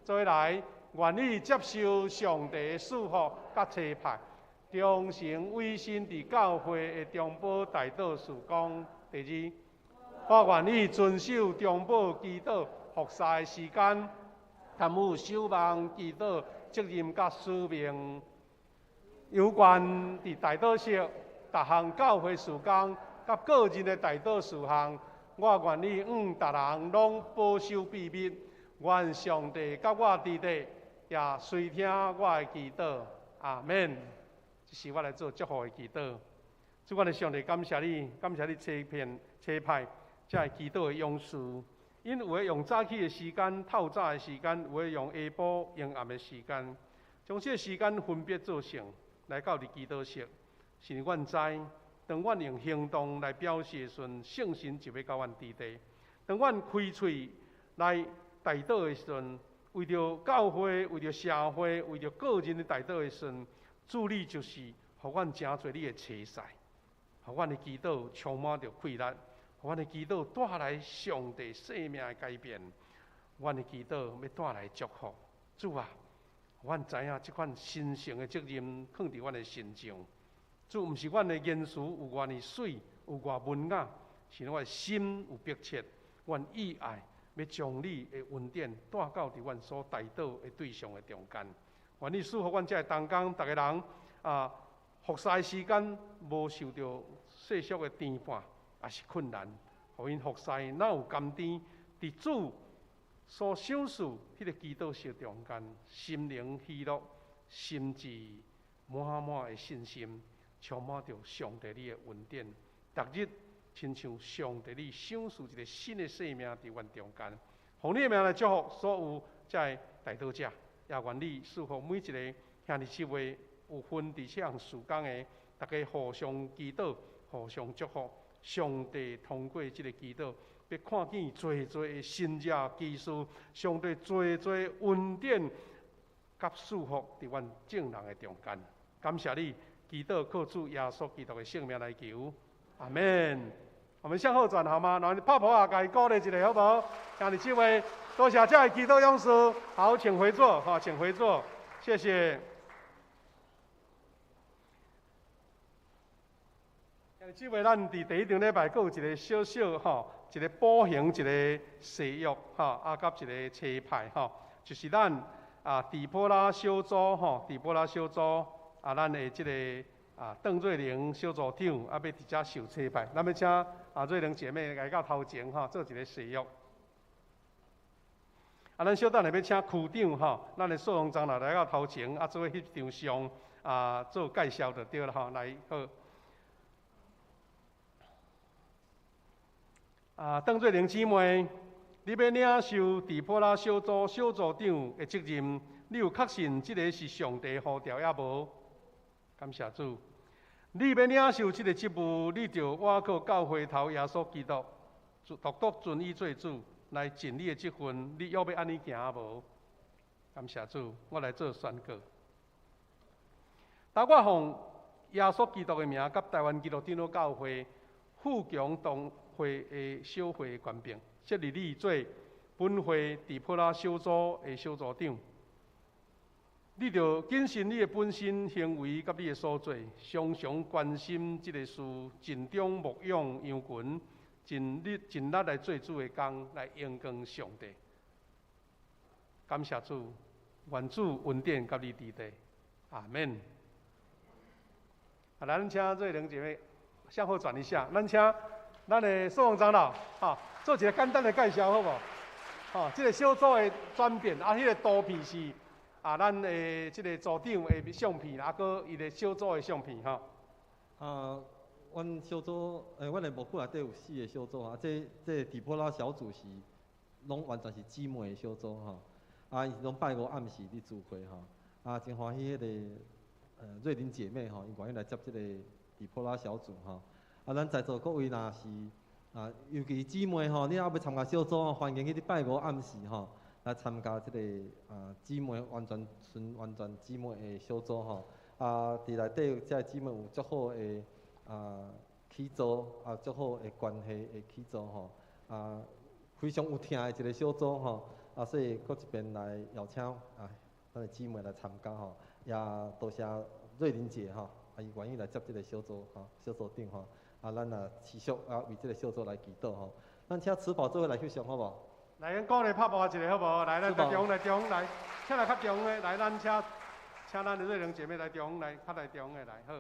做伙來，願意接受上帝的賜福佮差派。忠誠委身佇教會的中保代禱事工。第二，我願意遵守中保祈禱服侍的時間，參與守望祈禱責任佮使命。有關佇代禱室逐項教會事工佮個人的代禱事項，我願意向逐人攏保守秘密。願上帝佮我佇咧，也垂聽我的祈禱。阿門。這是我來做祝福的祈禱。主，阮的上帝，感謝你，感謝你差遣差派這个祈禱的勇士。𪜶有的用早起的時間、透早的時間，有的用下晡陰暗的時間，將這个時間分別做聖，來到佇祈禱室。是阮知，當阮用行動來表示的時陣，聖神就欲佮阮佇咧。當阮開喙來代禱的時陣，為著教會、為著社會、為著個人的代禱的時陣，主你就是予阮誠濟你的差使，予阮的祈禱充滿著氣力，予阮的祈禱帶來上帝生命的改變，阮的祈禱欲帶來祝福。主啊，予阮知影這款神聖的責任囥佇阮的身上。主，毋是阮的言辭有偌爾媠，有偌文雅，是阮的心有迫切，阮意愛欲將你的恩典帶到佇阮所代禱的對象的中間。願你賜福阮遮的同工，逐个人啊，服侍時間無受著世俗的牽絆，抑是困難，予𪜶服侍若有甘甜，佇主所賞賜彼个祈禱室中間，心靈喜樂，心志滿滿的信心，充滿著上帝你的恩典，逐日親像上帝你賞賜一个新的生命佇阮中間，奉你的名來祝福所有遮的代禱者，也願你賜福每一个兄弟姊妹有份佇這項事工的，大家互相祈禱，互相祝福。上帝通過這个祈禱，欲看見濟濟的神蹟奇事，上帝濟濟恩典佮賜福佇阮眾人的中間。感謝你，祈禱靠主耶穌基督的聖名來求，阿門。我們向後轉好嗎？來，拍噗仔，共伊鼓勵一下，好無？兄弟姊妹，多謝這位祈禱勇士。好，請回座，好，請回座，謝謝。兄弟姊妹，咱佇第一場禮拜，閣有一个小小吼，一个補行一个誓約吼，啊，佮一个差派吼，就是咱啊，底波拉小組吼，底波拉小組啊，咱的這个啊，鄧瑞玲小組長啊，欲佇遮受差派，咱欲請啊瑞玲姐妹來到頭前吼，做一个誓約。啊，咱小等下欲請區長吼，咱的蘇榮長老來到頭前啊，做翕張相啊，做介紹就對了吼，來好。啊，鄧瑞玲姊妹，你欲領受底波拉小組小組長的責任，你有確信這个是上帝呼召抑無？感謝主。你欲領受這个職務，你著倚靠教會頭耶穌基督，獨獨尊伊做主，來盡你的職分。你約欲按呢行無？感謝主，我來做宣告。當我奉耶穌基督的名，佮台灣基督長老教會富強同會的小會權柄，設立你做本會底波拉小組的小組長。你著謹慎你的本身行為佮你的所做，常常關心這个事，盡忠牧養羊群，盡力盡力來做主的工，來榮光上帝。感謝主，願主恩典佮你佇咧。阿門。啊，來，咱請瑞玲姐妹向後轉一下，咱請咱的蘇榮長老，哈，做一个簡單的介紹，好無？哈，這个小組的轉變，啊，彼个圖片是啊，咱的這个組長的相片，啊，閣伊的小組的相片，吼。啊，阮小組，阮的牧區內底有四个小組啊，這底波拉小組是攏完全是姊妹的小組吼。啊，伊是攏拜五暗時佇聚會吼。啊，真歡喜彼个瑞玲姐妹吼，伊願意來接這个底波拉小組吼。啊，咱在座各位若是啊，尤其姊妹吼，你若欲參加小組，歡迎去禮拜五暗時吼來參加這个啊姊妹完全純完全姊妹的小組吼。啊，佇內底這个姊妹有足好的啊起組，啊足好的關係的起組吼。啊，非常有疼的一个小組吼。啊，所以閣一遍來邀請啊，咱的姊妹來參加吼。也多謝瑞玲姐吼。啊，伊願意來接這個小組吼，小組長吼，啊，咱也持續啊為這個小組來祈禱吼。咱請慈寶做伙來翕相好無？來，咱鼓勵拍噗一下好無？來，咱中來中來，請來較中的來，咱請請咱的瑞玲姐妹來中來，較來中的來好。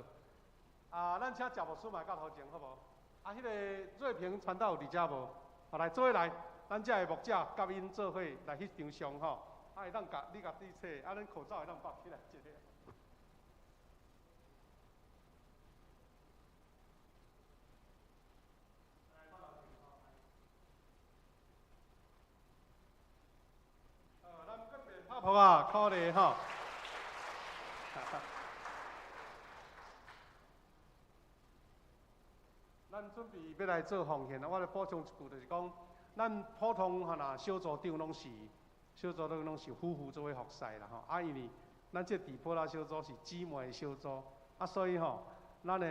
啊，咱請賈牧師嘛到頭前好無？啊，彼個瑞平傳道有佇遮無？好來，做伙來，咱遮的牧者佮𪜶做伙來翕張相吼。啊，會當共你共你揣，啊，咱口罩會當綁起來一下。咱准备拍噗仔，鼓勵吼。咱準備欲來做奉獻，我來補充一句，就是講，咱普通吼若小組長攏是小組長攏是夫婦做伙服侍啦吼，啊，因為咱這底波拉小組是姊妹小組，啊，所以吼，咱的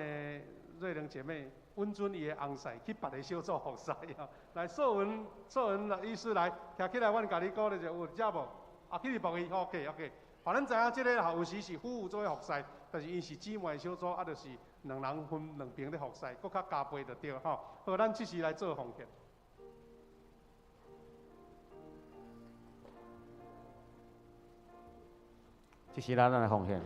瑞玲姐妹允准伊的翁婿去別个小組服侍吼。來，素文素文醫師來，徛起來，阮共你鼓勵者，有遮無？啊，去牧伊，OK OK。反正知影這个吼，有時是夫婦做伙服侍，但是𪜶是姊妹小組，啊，就是兩人分兩邊咧服侍，閣較加倍就對吼。好，咱這時來做奉獻。這是咱來奉獻。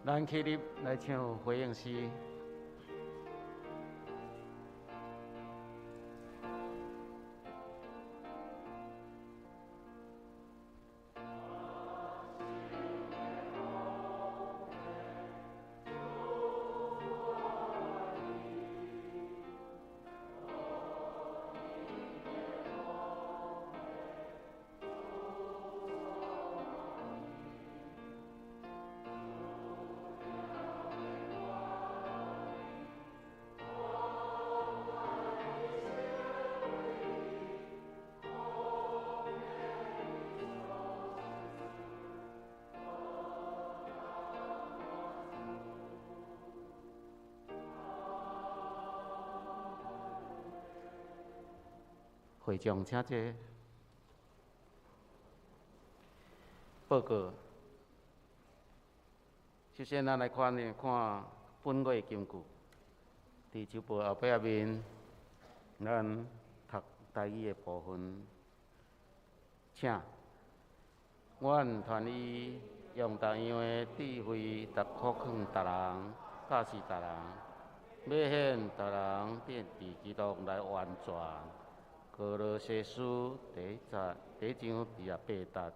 咱起立來唱回應詩。會長，請坐。報告。首先，咱來看呢，看本月金句。佇週報後壁面，咱讀台語的部分，請。阮傳伊用逐樣的智慧，逐苦勸逐人，教示逐人，欲顯逐人得佇基督內完全。歌羅西書第一節第一章28節，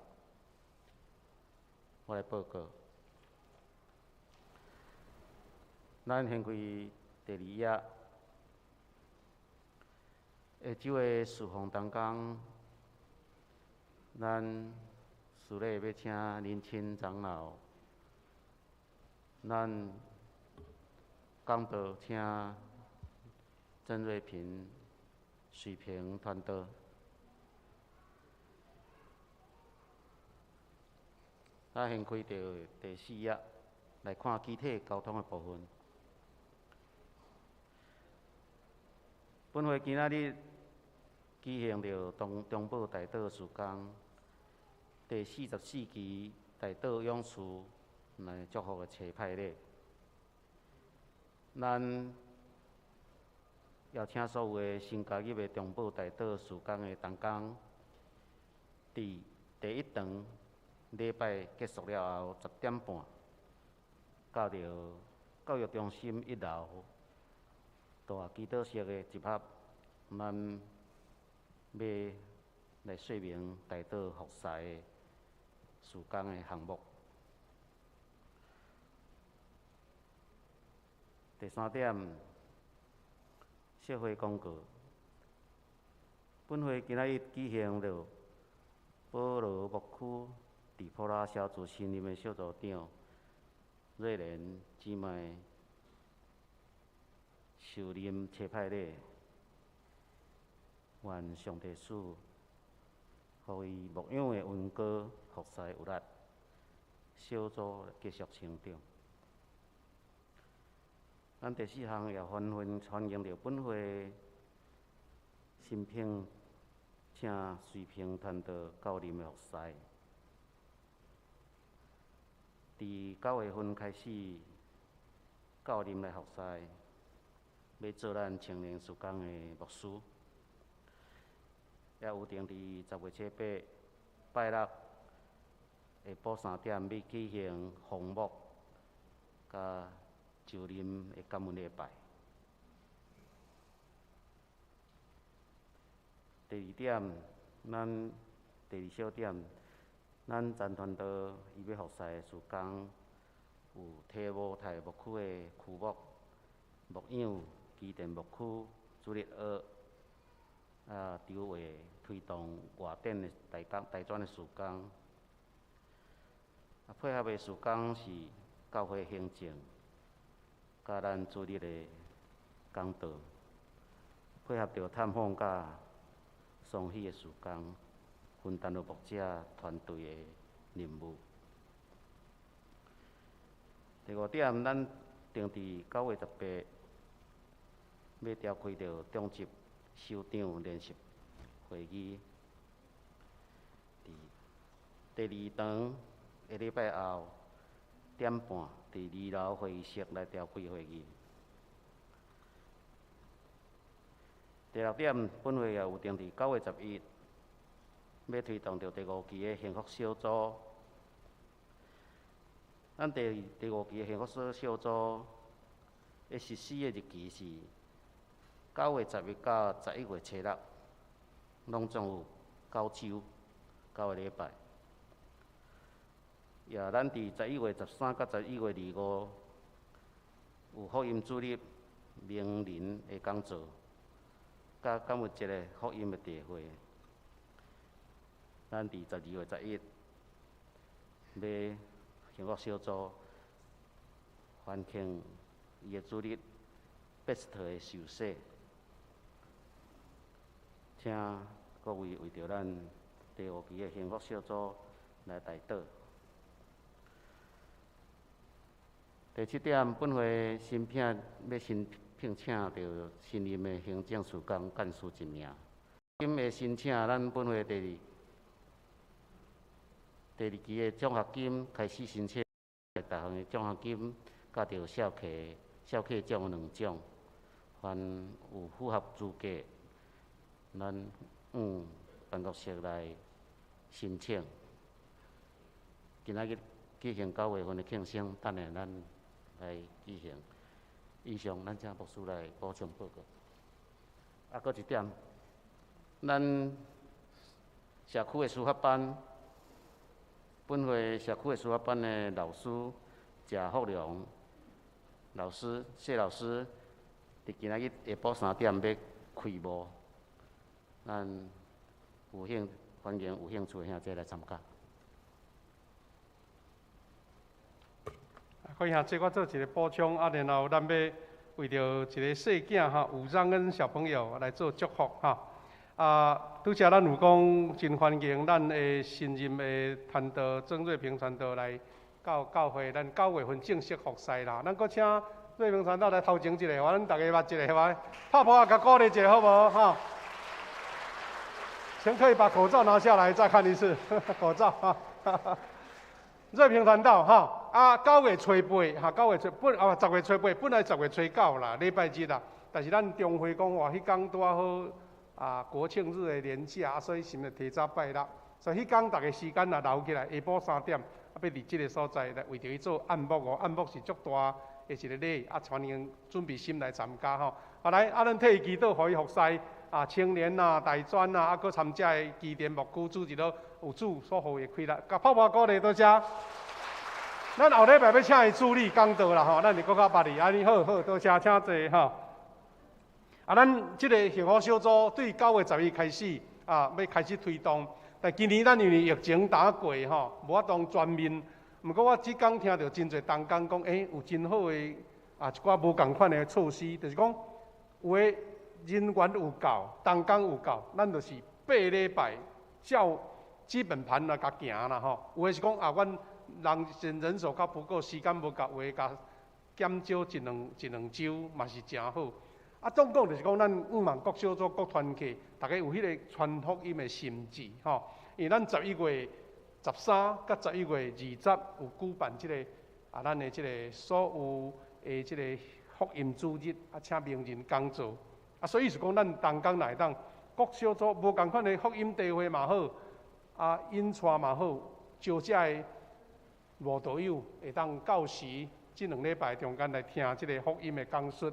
我來報告。咱掀開第二頁，下晝的事奉同工，咱司禮欲請林清長老，咱講道請曾瑞平。水平傳道，咱掀開著第四頁來看機體交通的部分。本會今仔日舉行著中保大道事工第44期大道勇士來祝福的齊派禮，咱邀請所有的新加入的中保大道事工的同工，佇第一堂礼拜结束了后，10点半到著教育中心一楼大祈祷室的集合，咱欲来说明代祷服侍的事工的项目。第三点，社会广告。本会今仔日举行著保罗牧区底波拉小组新任的小组长瑞莲姊妹受任差派礼，愿上帝赐予伊牧养的恩膏服侍有力，小组继续成长。咱第四项也欢迎欢迎著本会新聘请随平传道到任的服侍。伫9月份开始到任来服侍，欲做咱青年事工的牧师。也有定伫10月7、8拜六下晡3点欲举行封牧佮就任的感恩礼拜。第二点，咱第二小点，咱陈传道伊欲服侍的事工有提摩太牧区的区牧、牧养、基甸牧区主日学，筹划推动外展的大工大专的事工。配合的事工是教会行政，佮咱主日的讲道，配合著探访佮丧喜的事工，分担了牧者团队的任务。第五点，咱定伫9月18，欲召开著长执首长联席会议。伫第二堂下礼拜后点半，伫二楼会议室来召开会议。第六点，本会也有定伫9月11，欲推动著第五期的幸福小组。咱第五期的幸福小组的实施的日期是9月11到11月7日，拢总有9周，9个礼拜。也咱伫11月13佮11月25有福音主日名人的讲座，佮感恩节的福音的聚会。咱伫12月11欲幸福小组欢庆伊的主日 best 的受洗，请各位为著咱第五期的幸福小组来代祷。第七点，本会新聘欲新聘请著新任的行政事工干事一名。今会申请咱本会第二期的奖学金开始申请，逐项的奖学金，佮著校客奖2种，凡有符合资格，咱往办公室来申请。今仔日举行9月份的庆生，等下咱来举行。以上，咱请牧师来补充报告。阁一点，咱社区的书法班，本会社区的书法班的老师谢福良老师、谢老师，伫今仔日下晡3点欲开幕，咱欢迎有兴趣的兄弟来参加。各位兄弟，我做一个补充，然后咱欲为著一个细囝哈，吴章恩小朋友来做祝福哈。拄才咱有讲真欢迎咱的新任的传道曾瑞平传道来到教会，咱9月份正式服侍啦。咱阁请瑞平传道来头前一个，咱逐家捌一个，拍噗仔，共鼓励一下好无？哈。先可以把口罩拿下来，再看一次口罩哈。瑞平传道哈，9月初八哈，9月初本啊，10月初八，本来10月初9啦，礼拜日啦。但是咱中会讲话，彼工拄仔好国庆日的连假，所以是毋是提早拜六？所以彼工逐家時間若留起來，下晡3點，啊，欲佇這个所在來為著伊做按牧哦，按牧是足大的一个禮，啊，歡迎準備心來參加吼。啊來，啊，咱替伊祈禱，予伊服侍啊，青年啊、大專啊，啊，閣參加的基甸牧區主日有主所予伊的氣力，共拍拍鼓勵，多謝。咱後禮拜欲請伊主禮講道啦吼，咱就閣較捌伊，按呢好好，多謝，請坐吼。啊，咱這个幸福小組對9月11開始啊，欲開始推動。但今年咱因為疫情打過吼，無法度全面。毋過我這工聽著真濟同工講，有真好的啊一寡無仝款的措施，就是講有的人員有夠，同工有夠，咱就是8禮拜照基本盤來共行啦吼。有的是講啊，阮人手較不夠，時間無夠，有的共減少一兩一兩週嘛是誠好。啊，總講就是講，咱向望各小組、各團契，逐家有彼个傳福音的心志吼。因為咱11月13佮11月20有舉辦這个啊，咱的這个所有的這个福音主日，啊，請名人講座。啊，所以是講，咱同工若會當各小組無仝款的福音聚會嘛好，啊，引帶嘛好，招遮的慕道友會當到時這2禮拜中間來聽這个福音的講述。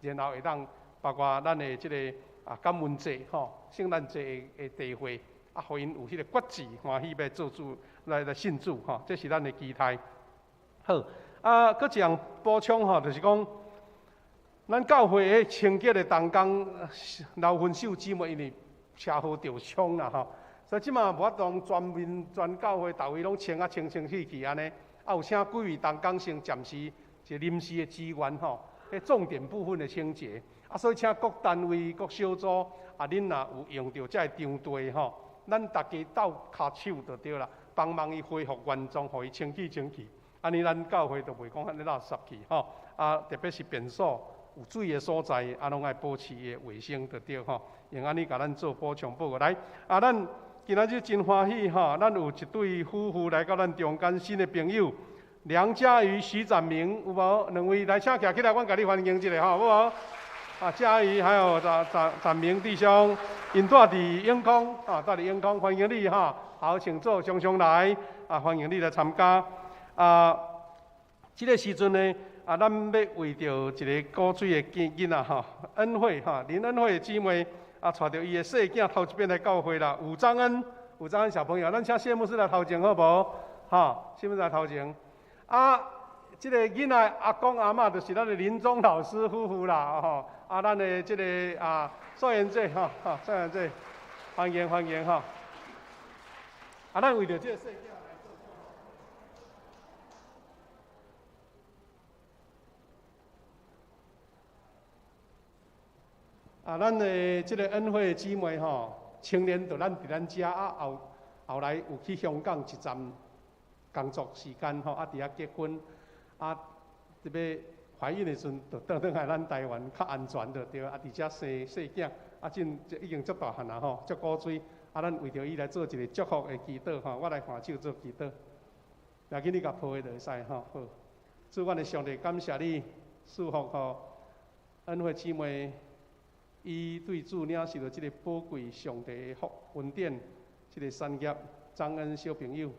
然後會當包括咱的這个啊感恩節吼、聖誕節的聚會，啊，予𪜶有彼个決志歡喜欲做主來來信主吼，這是咱的期待。好，啊，閣一項補充吼，就是講，咱教會的清潔的同工劉芬秀姊妹因為車禍著傷啦吼，所以這馬無法度全面全教會逐位攏清啊清清氣氣按呢，啊，有請幾位同工先暫時一臨時的支援吼。重點部分的清潔，啊，所以請各單位、各小組，啊，恁若有用著這个場地吼，咱逐家鬥跤手就對啦，幫忙伊恢復原狀，予伊清氣清氣，按呢咱教會就袂講按呢垃圾去吼。啊，特別是便所有水的所在，啊，攏愛保持伊的衛生就對吼。用按呢共咱做補充報告來，啊，咱今仔日真歡喜吼，咱有一對夫婦來到咱中間新的朋友。梁嘉瑜、徐展明，有無？兩位來，請徛起來，阮共你歡迎一下，好無？啊，嘉瑜還有展展展明弟兄，𪜶住佇永康，啊，住佇永康，歡迎你哈。好，請坐，常常來，啊，歡迎你來參加。啊，這个時陣呢，啊，咱欲為著一个古錐的囡囡仔吼，恩惠哈，林恩惠姊妹，啊，帶著伊的細囝頭一遍來教會啦。吳張恩，吳張恩小朋友，咱請謝牧師來頭前好無？哈，謝牧師來頭前。啊，這个囡仔阿公阿嬤就是咱的林宗老師夫婦啦，吼！啊，咱的這个啊，素妍姐，吼，吼，素妍姐，歡迎歡迎吼！啊，咱為著這个細囝來做。啊，咱的這个恩惠姊妹吼，青年就咱佇咱遮啊，後後來有去香港一站。工作時間吼，啊，佇遐結婚，啊，特別懷孕的時陣，就轉轉來咱台灣較安全就對，啊，佇遮生細囝，啊，真已經足大漢啊吼，足古錐，啊，咱為著伊來做一个祝福的祈禱吼，我來揮手做祈禱，來緊你共抱的就會使吼，好，主，阮的上帝感謝你賜福予恩惠姊妹，伊對主領受著這个寶貴上帝的福恩典，這个產業，張恩小朋友。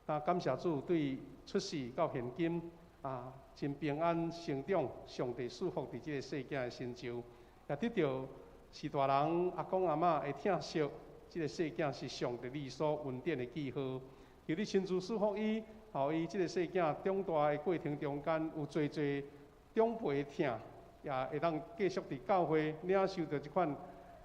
啊，感謝主對出世到現今啊，真平安成長，上帝賜福佇這个細囝的身上，也得著是大人阿公阿嬤的疼惜，這个細囝是上帝你所恩典的記號。求你親自賜福伊，予伊這个細囝長大的過程中間有濟濟長輩的疼，也會當繼續佇教會領受著這款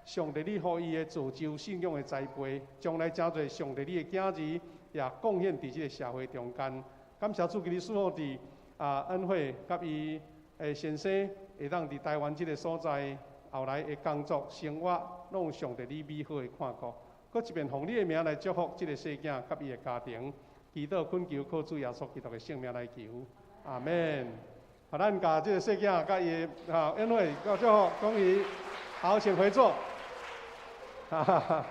上帝你予伊的造就信仰的栽培，將來成做上帝你的囝兒。也貢獻佇這个社會中間，感謝主，求你賜福佇啊恩惠佮伊的先生，會當佇台灣這个所在，後來的工作生活，攏有上帝你美好的看顧。閣一遍奉你的名來祝福這个細囝佮伊的家庭，祈禱懇求靠主耶穌基督的聖名來求，阿們。好，咱共這个細囝佮伊的啊恩惠佮祝福，恭喜，好，請回座。哈哈哈。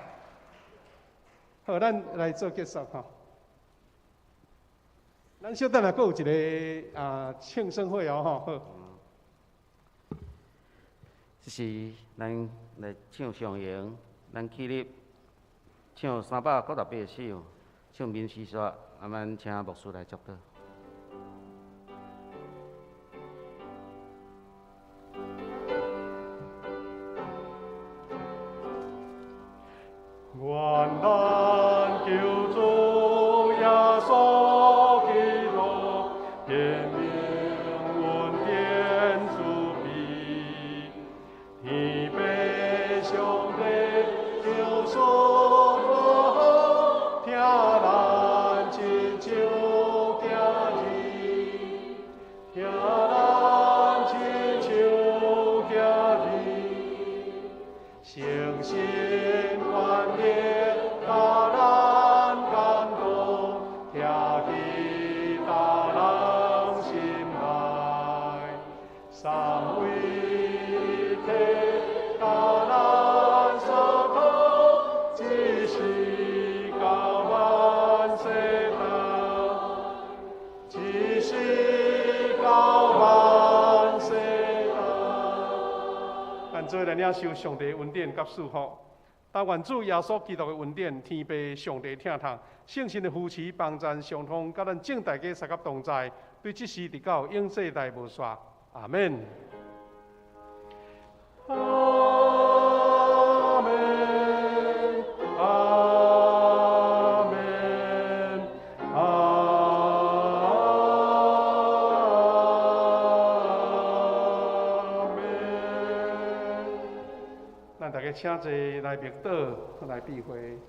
好，咱來做結束吼。咱小等下閣有一个啊慶生會哦吼。好。這是咱來唱上榮，咱起立，唱398首，唱眠時說，啊，咱請牧師來祝禱。願咱救主耶穌基督，顯明恩典慈悲，天父上帝救贖大好，聽咱親像囝兒，聽咱親像囝兒，誠心願意佮咱感動，徛佇大人心內，三位一體佮咱相通，一世到萬世代，一世到萬世代。咱做來領受上帝恩典佮祝福。但願主耶穌基督的恩典、天父上帝疼痛、聖神的扶持、幫贊、相通，佮咱眾大家相佮同在，對這時直到永世代無煞。阿們。阿們，阿們，阿們。咱大家請坐來默禱，來閉會。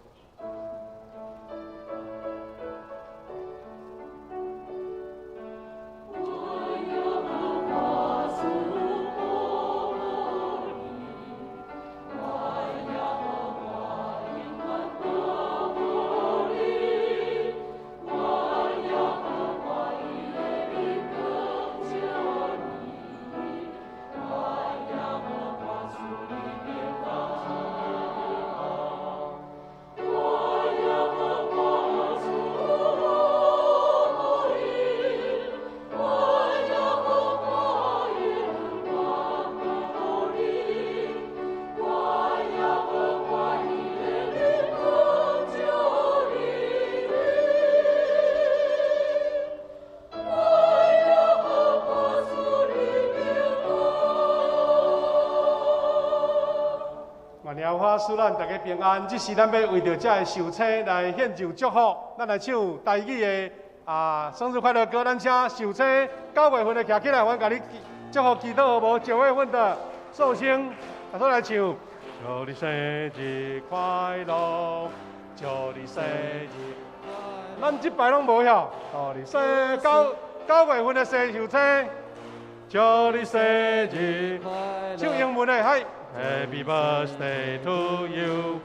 願耶和華賜咱大家平安。這時咱欲為著這个壽星來獻上祝福，咱來唱台語的啊生日快樂歌。咱請壽星9月份的徛起來，阮共你祝福祈禱好無？9月份的壽星，大家來唱。祝你生日快樂，祝你生日快樂。咱這擺攏無曉。祝你生九月份的生壽星，祝你生日快樂。唱英文的，嗨。Happy birthday to you,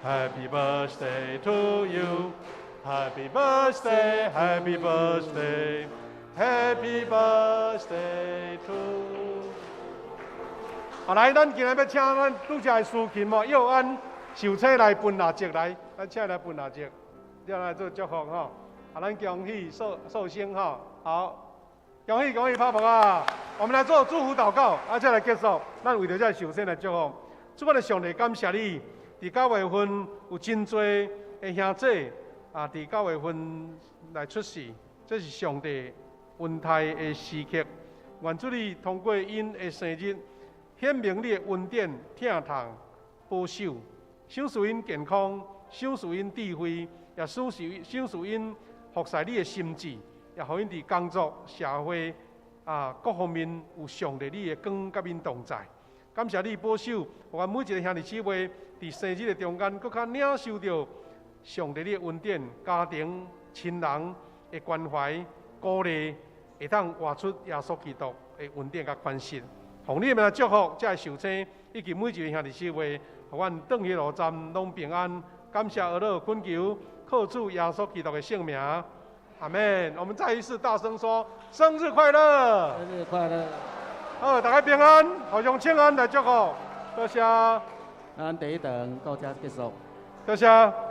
Happy birthday to you, Happy birthday, Happy birthday, Happy birthday to you。好，來，咱今日欲請咱拄才的司琴哦，佑安壽星來分蠟燭來，咱請來分蠟燭，了來做祝福吼。啊，咱恭喜壽壽星吼，好。恭喜恭喜，拍噗啊！我們來做祝福禱告，啊，再來結束。咱為著這壽星來祝福。主我的上帝，感謝你，佇9月份有真濟的兄弟啊，佇9月份來出世，這是上帝恩待的時刻。願主你通過𪜶的生日，顯明你的恩典、疼痛、保守，賞賜𪜶健康，賞賜𪜶智慧，也賞賜𪜶服侍你的心志。也予𪜶佇工作、社會啊各方面有上帝你的光佮𪜶同在。感謝你保守，予阮每一个兄弟姊妹佇生日的中間，閣較領受著上帝你的恩典、家庭、親人的關懷、鼓勵，會當活出耶穌基督的恩典佮款式。奉你的名祝福，這个壽星以及每一个兄弟姊妹，予阮轉去路站攏平安。感謝阿樂懇求，靠主耶穌基督的聖名。阿們，我們再一次大聲說：生日快樂！生日快樂！好，大家平安，互相請安來祝福，多謝。咱第一堂到這結束。多謝。